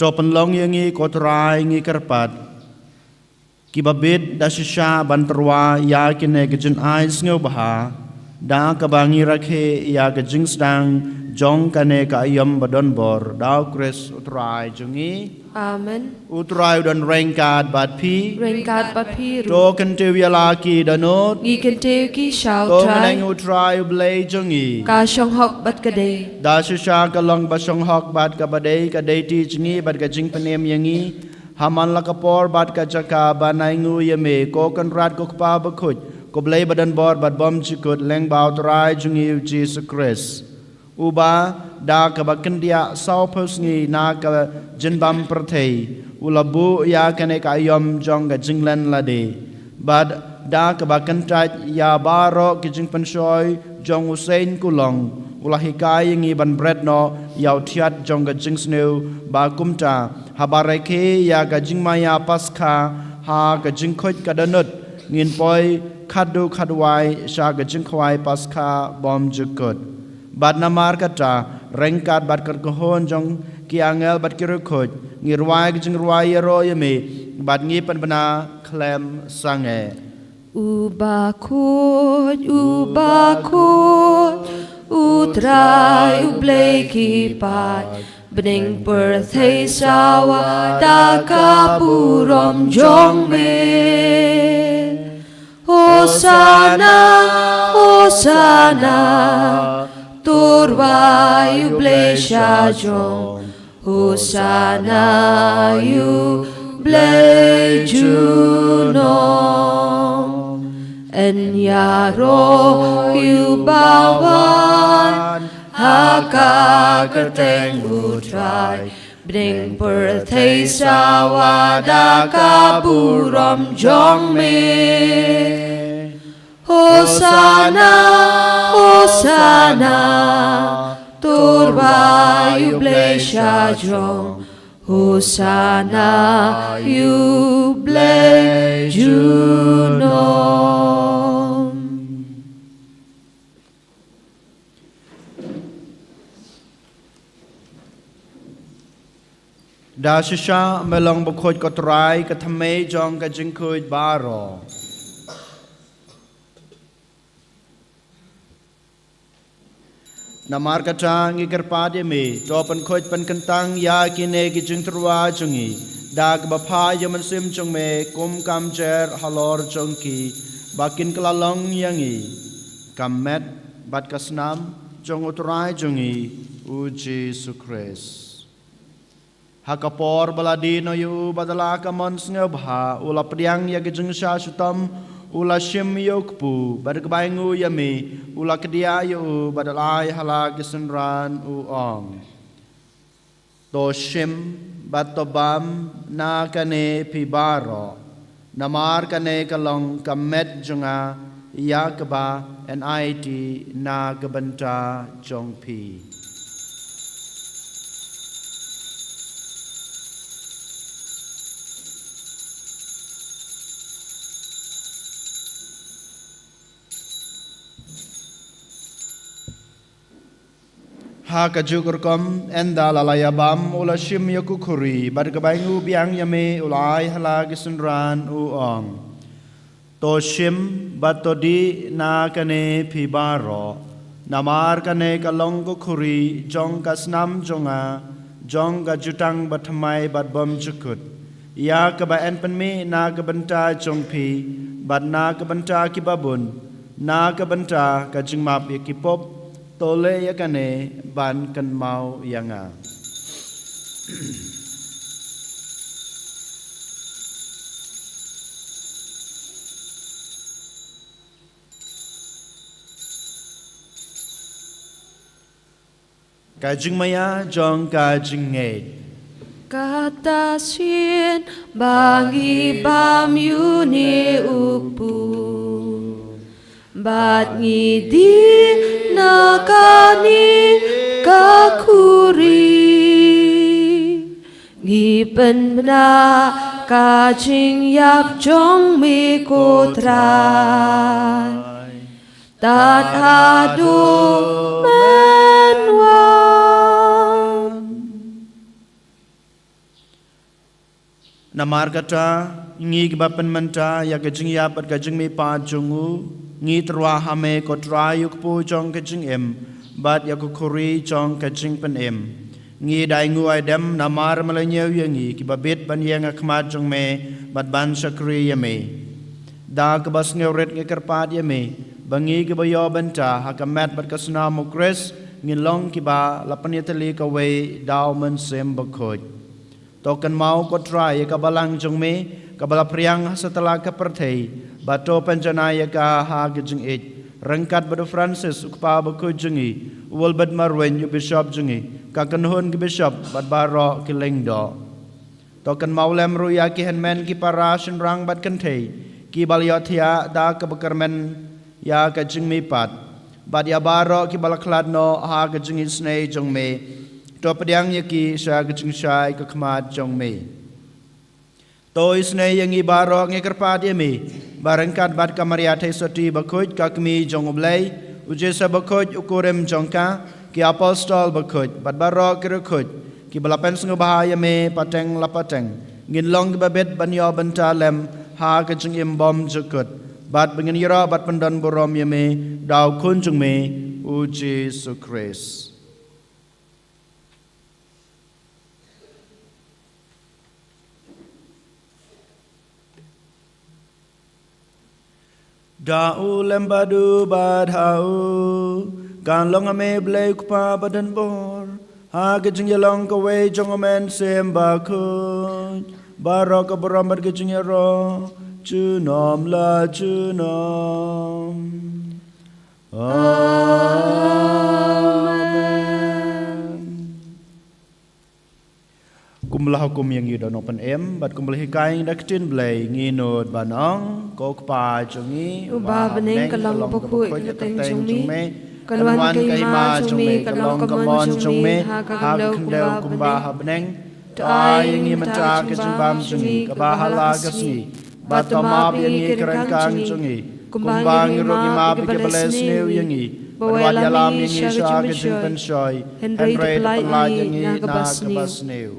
To pynlong ïa ngi ko Trai ngi kyrpad, kiba bit da shisha ban tyrwa ïa kine ki jingai sngewbha da kaba ngi rakhe ïa ka jingsdang jong kane ka aïom ba donbor da U Khrist U Trai jong ngi. Amen. U Trai u don ryngkat bad phi. Ryngkat bad phi ruh. To kyntiew ïa la ki dohnud. Ngi kyntiew ki sha U Trai. To ngin ong U Trai U Blei jong ngi, ka shong hok bad ka dei. Da shisha ka long ba shong hok bad kaba dei, ka dei ti jong ngi bad ka jingpynim ïa ngi ha man la ka por bad ka jaka ban ainguh ïa me ko Kynrad ko Kpa Bakhuid, ko Blei ba donbor bad bymjukut lyngba U Trai jong ngi U Jisu Khrist. Uba da kaba kyndiah sawphew sngi na ka jingbam pyrthei u la buh ïa kane ka aïom jong ka jinglen lade. Bad da kaba kyntait ïa baroh ki jingpynshoi jong u seiñ kulong u la hikai ïa ngi ban bret noh ïa u thiat jong ka jingsniew. Ba kumta haba rakhe ïa ka jingmaïa Paskha ha ka jingkhuid ka dohnud ngin poi khatduh khatwai sha ka jingkhawai Paskha bymjukut. Bad namar kata ryngkat bad ka kynhun jong ki angel bad ki riewkhuid ngi rwai ka jingrwai ïaroh ïa me bad ngi pynbna khlem sangeh. U bakhuid, u bakhuid, U Trai U Blei ki paid, bneng pyrthei sawa da ka burom jong me. Hosana, Hosana, to rwai ïa U Blei shajrong. Hosana ïa U Blei junom. Yn ïaroh ïa uba wan ha ka kyrteng U Trai. Bneng pyrthei sawa da ka burom jong me. Hosana, Hosana, to rwai ïa U Blei shajrong. Hosana ïa U Blei junom. Da shisha me long bakhuid ko Trai, ka thymmei jong ka jingkhuid baroh. Namar kata ngi kyrpad ïa me, to pynkhuid pynkyntang ïa kine ki jingtyrwa jong ngi da kaba phah ïa u Mynsiem jong me kum kam jer halor jong ki, ba kin kylla long ïa ngi ka met bad ka snam jong U Trai jong ngi U Jisu Khrist. Ha ka por ba la die noh ïa u bad la ka mon sngewbha u la pdiang ïa ka jingshah shitom, u la shim ïa u kpu bad kaba ainguh ïa me u la kdiah ïa u bad la ai ha la ki synran u ong. To shim bad to bam na kane phi baroh, namar kane ka long ka met jong nga ïa kaba yn aiti na ka bynta jong phi. Ha kajuh ka rukom, ynda la la ïabam, u la shim ïa ka khuri, bad ka ba ngi u biang ïa me, u la ai ha la ki synran, u ong: To shim, bad to dih na kane phi baroh. Namar kane ka long ka khuri jong ka snam jong nga, jong ka jutang bathymmai bad bymjukut, ïa ka ba yn pynmih na ka bynta jong phi, bad na ka bynta ki babun, na ka bynta ka jingmap ïa ki pop. To leh ïa kane ban kynmaw ïa nga. Ka jingmaïa jong ka jingngeit. Kata sien ba ngi bam ïa une u kpu, bad ngi dih na kane ka khuri, ngi pynbna ka jingïap jong me, ko Trai, tad haduh men wan. Namar kata, ngi ki ba pynmynta ïa ka jingïap bad ka jingmihpat jong u, ngi tyrwa ha me, ko Trai, ïa u kpu jong ka jingim, bad ïa ka khuri jong ka jingpynim. Ngi da ainguh aidem namar me la ñiew ïa ngi ki ba bit ban ïeng ha khmat jong me bad ban shakri ïa me. Da ka ba sngewrit ngi kyrpad ïa me ba ngi ki ba ïoh bynta ha ka met bad ka snam u Khrist ngin long ki ba la pynïatylli kawei da u Mynsiem Bakhuid. To kynmaw, ko Trai, ïa ka balang jong me ka ba la phriang ha satlak ka pyrthei, bad to pynjanai ïa ka ha ka jingïeit, ryngkat bad u Francis, u Kpa Bakhuid jong ngi, u Wilbert Marwein, u Bishop jong ngi, ka kynhun ki bishop bad baroh ki lyngdoh. To kynmaw lem ruh ïa ki hynmen, ki para, shynrang bad kynthei ki ba la ïohthiah da ka ba kyrmen ïa ka jingmihpat, bad ïa baroh ki ba la khlad noh ha ka jingisynei jong me. To pdiang ïa ki sha ka jingshai ka khmat jong me. To isynei ïa ngi baroh, ngi kyrpad ïa me ba ryngkat bad ka Maria Theisotti Bakhuid, ka Kmie jong u Blei, u Joseph Bakhuid, u kurim jong ka, ki apostol bakhuid bad baroh ki riewkhuid ki ba la pynsngewbha ïa me pateng la pateng, ngin long ki ba bit ban ïoh bynta lem ha ka jingim bymjukut, bad ba ngin ïaroh bad pyndonburom ïa me da u Khun jong me, u Jisu Khrist. Da u lem bad u bad ha u, kan long ha me, Blei u Kpa badonbor, ha ka jingïalong kawei jong u Mynsiem Bakhuid, baroh ka burom bad ka jingïaroh junom la junom. Amen. Kumba la hukum ïa ngi da u Nongpynim bad kumba la hikai ngi da ka ktien Blei, ngi nud ban ong: Ko Kpa jong ngi uba ha bneng, ka long kaba khuid ka kyrteng jong me, kan wan ka hima jong me, kan long ka mon jong me ha ka khyndew kumba ha bneng. To ai ïa ngi mynta ka jingbam jong ngi kaba ha la ka sngi, bad to map ïa ngi ki ryngkang jong ngi, kumba ngi ruh ngi map ïa ki ba leh sniew ïa ngi, bad wat ïalam ïa ngi sha ka jingpynshoi, hynrei to pynlait ïa ngi na kaba sniew.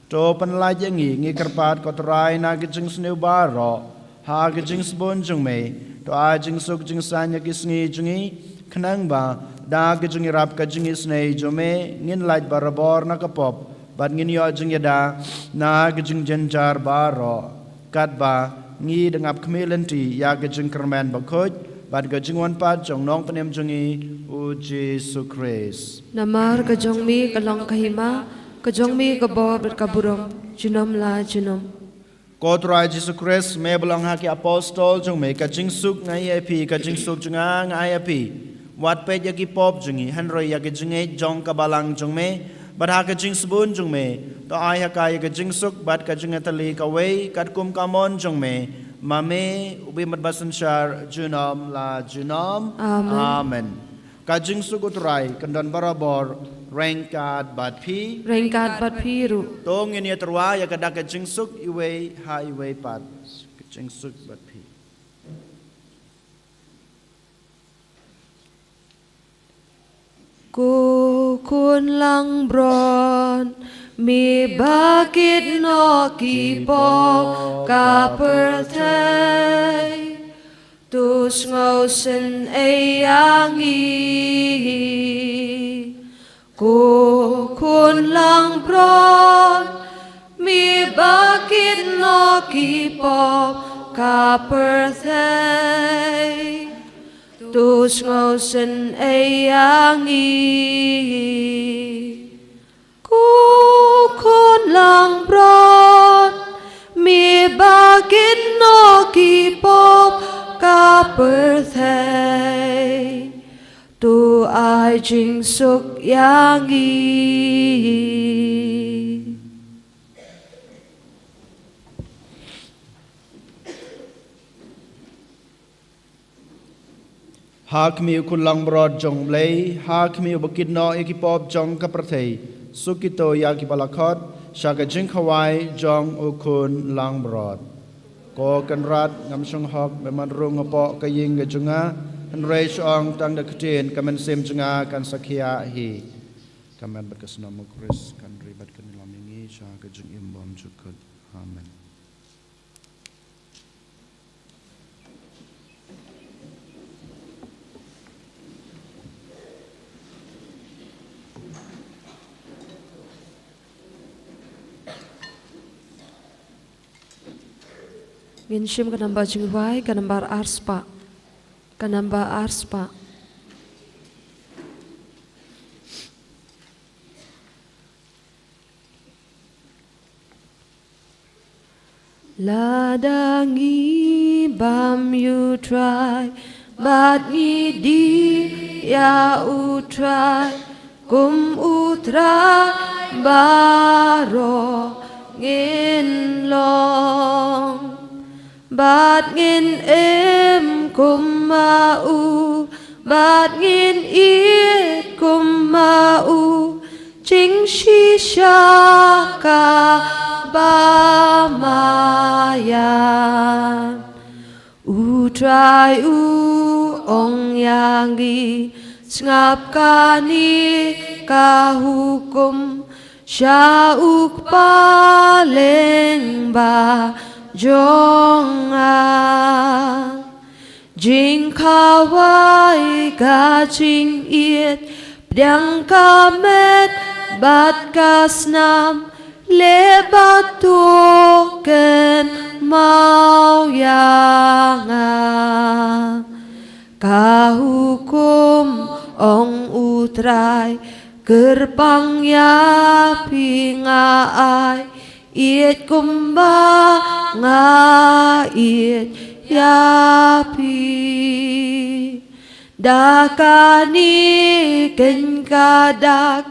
To pynlait ïa ngi, ngi kyrpad ko Trai, na ka jingsniew baroh, ha ka jingsbun jong me. To ai jingsuk jingsaiñ ïa ki sngi jong ngi, khnang ba da ka jingïarap ka jingisynei jong me ngin lait barabor na ka pop, bad ngin ïoh jingïada na ka jingjynjar baroh, katba ngi dang ap khmih lynti ïa ka jingkyrmen bakhuid bad ka jingwan pat jong u Nongpynim jong ngi, u Jisu Khrist. Namar ka jong me ka long ka hima, ka jong me ka bor bad ka burom junom la junom. Ko Trai Jisu Khrist, me ba la ong ha ki apostol jong me: Ka jingsuk nga ai ïa phi, ka jingsuk jong nga nga ai ïa phi. Wat peit ïa ki pop jong ngi, hynrei ïa ka jingngeit jong ka balang jong me, bad ha ka jingsbun jong me, to ai ha ka ïa ka jingsuk bad ka jingïatylli kawei katkum ka mon jong me, ma me, u Blei Mynsiem Bakhuid, junom la junom. Amen. Amen. Ka jingsuk u Trai kan don barabor ryngkat bad phi. Ryngkat bad phi ruh. To ngin ïa tyrwa ïa ka dak ka jingsuk iwei ha iwei pat. Ka jingsuk bad phi. Ko Khun langbrot, me ba kit noh ki pop ka pyrthei, to sngewsynei ïa ngi. Ko khun langbrot, me ba kit noh ki pop ka pyrthei, to sngewsynei ïa ngi. Ko khun langbrot, me ba kit noh ki pop ka pyrthei, to ai jingsuk ïa ngi. Ha khmih u khun langbrot jong U Blei, ha khmih u ba kit noh ïa ki pop jong ka pyrthei, suk kito ïa ki ba la khot sha ka jingkhawai jong u khun langbrot. Ko Kynrad, ngam shong hok, me man rung hapoh ka ïing ka jong nga, hynrei shu ong tang da ka ktien, ka mynsiem jong nga kan sa khiah hi. Ka met bad ka snam u Khrist kan ri bad kan ïalam ïa ngi sha ka jingim bymjukut. Amen. Ngin shim ka namba jingrwai, ka namba arspah. Ka namba arspah. Lada ngi bam ïa U Trai, bad ngi die ïa U Trai, kum U Trai baroh ngin long. Bad ngin im kum ma u, bad ngin ïeit kum ma u, jingshisha kaba ïaid. U Trai u ong ïa ngi, sngap kane ka hukum, sha u Kpa lyngba jong nga. Jingkhawai ka jingïeit, pdiang ka met bad ka snam, leh bad to kynmaw ïa nga. Ka hukum, ong U Trai, kyrpang ïa phi nga ai, ïeit kumba nga ïeit ïa phi. Da kane keiñ ka dak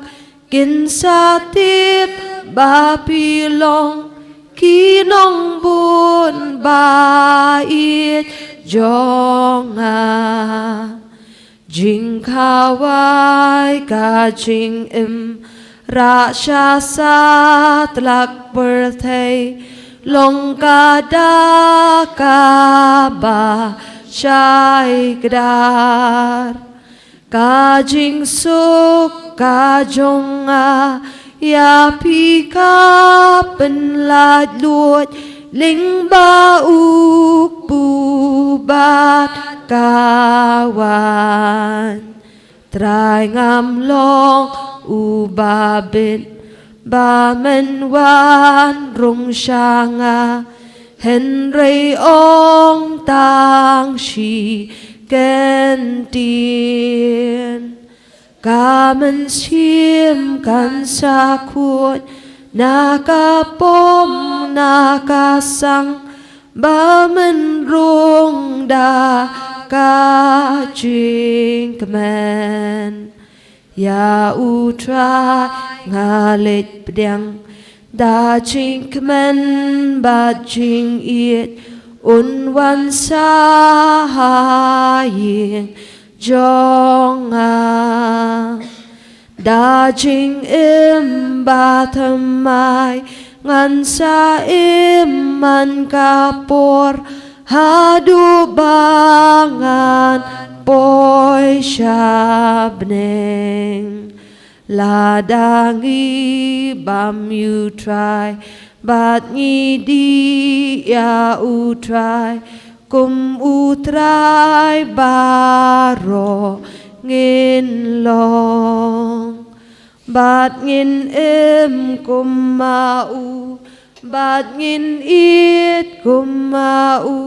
kin sa tip ba phi long ki nongbud ba ïeit jong nga. Jingkhawai ka jingim, rah sha satlak pyrthei, long ka dak kaba shai kdar. Ka jingsuk ka jong nga ïa phi ka pynlait luid lyngba u Kpu bad ka Wan. Trai, ngam long uba bit ba men wan rung sha nga, hynrei ong tang shi kyntien. Ka mynsiem kan sa khuid na ka pom na ka sang, ba men rung da ka jingkmen. Ïa U Trai nga leit pdiang da jingkmen bad jingïeit, un wan sha ïing jong nga. Da jingim bathymmai ngan sa im man ka por, haduh ba ngan poi sha bneng. Lada ngi bam ïa u Trai, bad ngi dih ïa u Trai, kum u Trai baroh ngin long. Bad ngin im kum ma u, bad ngin ïeit kum ma u.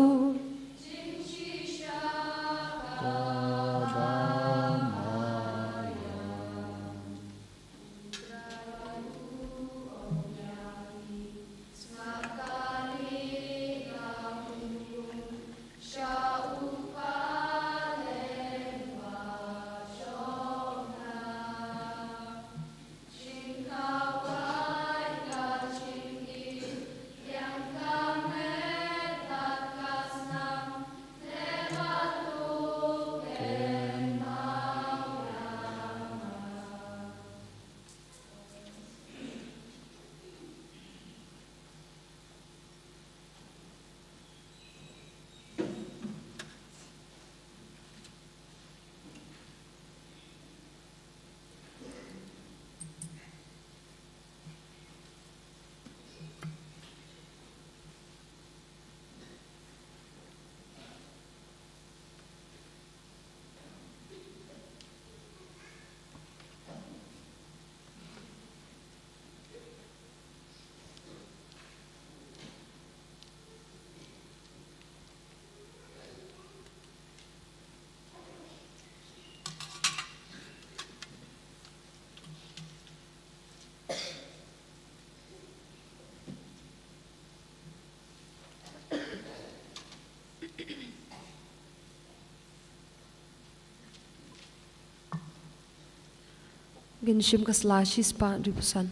Ngin shim ka sla shispah hynriewphew san.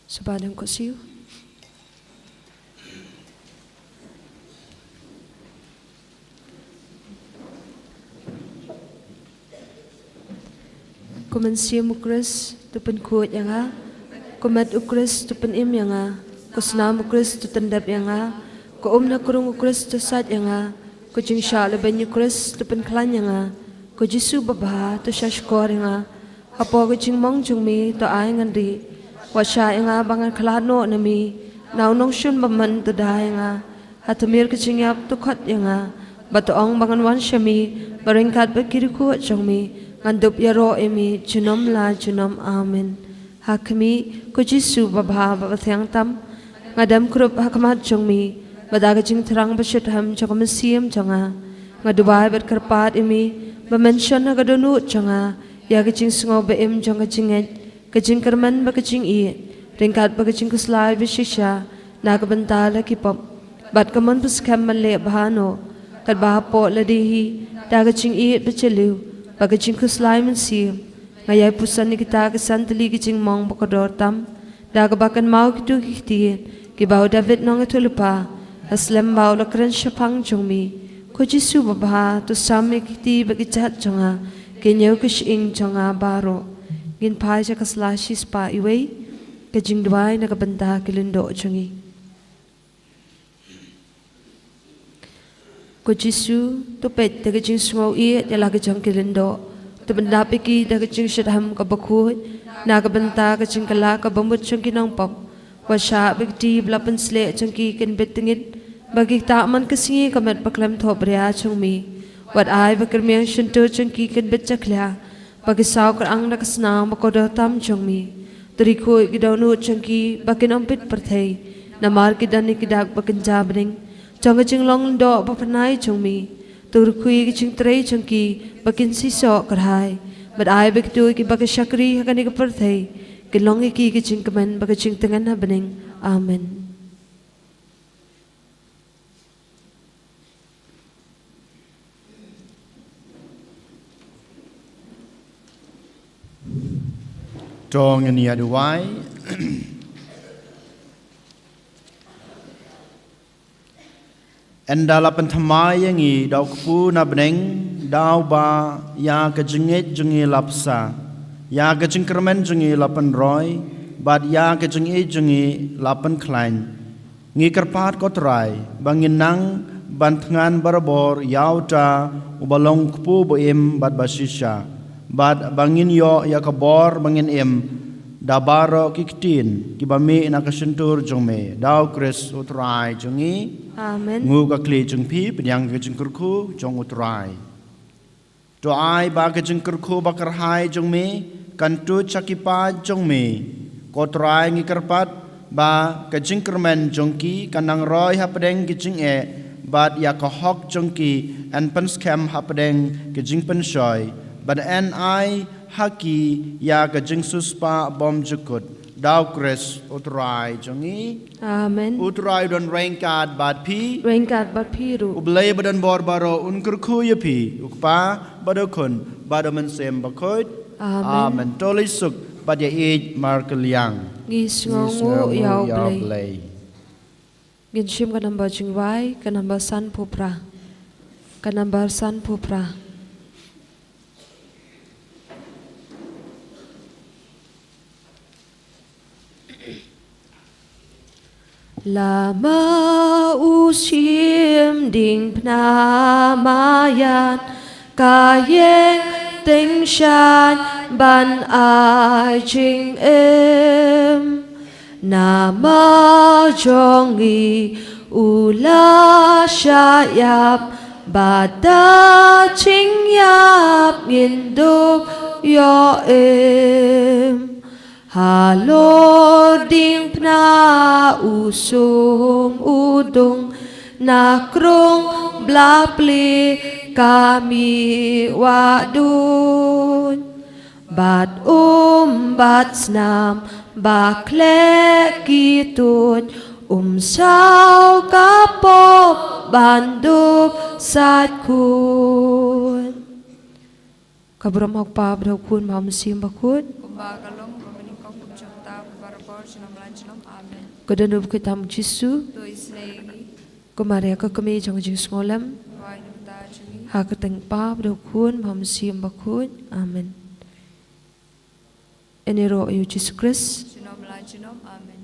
Sngewbha dang khuid shuh. Ko mynsiem u Khrist, to pynkhuid ïa nga. Ko met u Khrist, to pynim ïa nga. Ko snam u Khrist, to tyndep ïa nga. Ko um na krung u Khrist, to sait ïa nga. Ko jingshah lehbeiñ u Khrist, to pynkhlaiñ ïa nga. Ko Jisu babha, to shahshkor ïa nga. Hapoh ka jingmong jong me, to ai ngan rieh. Wat shah ïa nga ba ngan khlad noh na me. Na u nongshun bymman, to da ïa nga. Ha tmier ka jingïap, to khot ïa nga. Bad to ong ba ngan wan sha me, ba ryngkat bad ki riewkhuid jong me, ngan dup ïaroh ïa me junom la junom. Amen. Ha khmih, ko Jisu babha bad bathiang tam, nga dem krup ha khmat jong me, bad da ka jingthrang bashitrhem jong ka mynsiem jong nga, nga duwai bad kyrpad ïa me, ba men shon ha ka dohnud jong nga ïa ka jingsngew ba-im jong ka jingngeit, ka jingkyrmen bad ka jingïeit, ryngkat bad ka jingkhuslai bashisha na ka bynta la ki pop, bad ka mon baskhem ban leh bha noh, katba hapoh lade hi da ka jingïeit bajylliew bad ka jingkhuslai mynsiem, nga ïai puson ïa kita ki san tylli ki jingmong ba kordor tam, da kaba kynmaw kito ki ktien kiba u David nongïathuhlypa ha slem ba u la kren shaphang jong me. Ko Jisu babha, to sam ïa ki kti bad ki jait jong nga, ki ñiew ka shyieng jong nga baroh. Ngin phai sha ka sla shispah iwei, ka jingduwai na ka bynta ki lyngdoh jong ngi. Ko Jisu, to peit da ka jingsngew ïeit ïa la ki jong ki lyngdoh, to pyndap ïa ki da ka jingshitrhem kaba khuid na ka bynta ka jingkylla kaba mut jong ki nongpop. Wat shah ba ki kti ba la pynsleh jong ki kin bit tyngit, ba ki ktah man ka sngi ka met ba khlem thohbria jong me. Wat ai ba ki rmiang shyntur jong ki kin bit jakhlia, ba ki saw kyrang da ka snam ba kordor tam jong me. To riewkhuid ïa ki dohnud jong ki ba kin ym bit pyrthei, namar ki don ïa ki dak ba kynja bneng jong ka jinglong lyngdoh ba pynai jong me. To riewkhuid ïa ki jingtrei jong ki ba kin shisha kyrhai, bad ai ba kito kiba ki shakri ha kane ka pyrthei kin long ïa ki ka jingkmen bad ka jingtngen ha bneng. Amen. To ngin ïa duwai. Ynda la pynthymmai ïa ngi da u Kpu na bneng, da uba ïa ka jingngeit jong ngi la bsa, ïa ka jingkyrmen jong ngi la pynroi, bad ïa ka jingïeit jong ngi la pynkhlaiñ. Ngi kyrpad, ko Trai, ba ngin nang ban thngan barabor ïa uta uba long Kpu ba-im bad bashisha, Bad ba ngin ïoh ïa ka bor ba ngin im da baroh ki ktien kiba mih na ka shyntur jong me, da U Khrist U Trai jong ngi. Amen. Nguh ka khlieh jong phi, pdiang ka jingkyrkhu jong U Trai. To ai ba ka jingkyrkhu ba kyrhai jong me kan tuid sha ki paid jong me. Ko Trai, ngi kyrpad ba ka jingkyrmen jong ki kan nang roi hapdeng ki jingeh, bad ïa ka hok jong ki yn pynskhem hapdeng ki jingpynshoi, bad yn ai ha ki ïa ka jingsiewspah bymjukut, da U Khrist U Trai jong ngi. Amen. U Trai u don ryngkat bad phi. Ryngkat bad phi ruh. U Blei ba don bor baroh un kyrkhu ïa phi, U Kpa, bad U Khun, bad U Mynsiem Bakhuid. Amen. Amen. To leit suk bad ïa ïeit markylliang. Ngi sngewnguh ïa U Blei. Ngin shim ka nambar jingrwai, ka nambar sanphew phra. Ka nambar sanphew phra. Lada u shim diengphna marjan, ka ïeng tyngshaiñ ban ai jingim. Namar jong ngi u la shah ïap, bad da jingïap ngin dup ïoh im. Halor diengphna u sum u dung, na krung bla plie ka mih wah duid. Bad um bad snam ba khleh ki tuid, um saw ka pop ban dup sait khuid. Ka burom ha U Kpa bad ha U Khun bad ha U Mynsiem Bakhuid. Kumba ka long, kumba nyngkong, kum shynta, kum barabor, junom la junom. Amen. Ka dohnud bakhuid tam U Jisu. To isynei ïa ngi. Ko Maria ka kmie jong ka jingsngewlem. Duwai na ka bynta jong ngi. Ha ka kyrteng U Kpa bad ha U Khun bad ha U Mynsiem Bakhuid. Amen. Yn ïaroh ïa U Jisu Khrist. Junom la junom. Amen.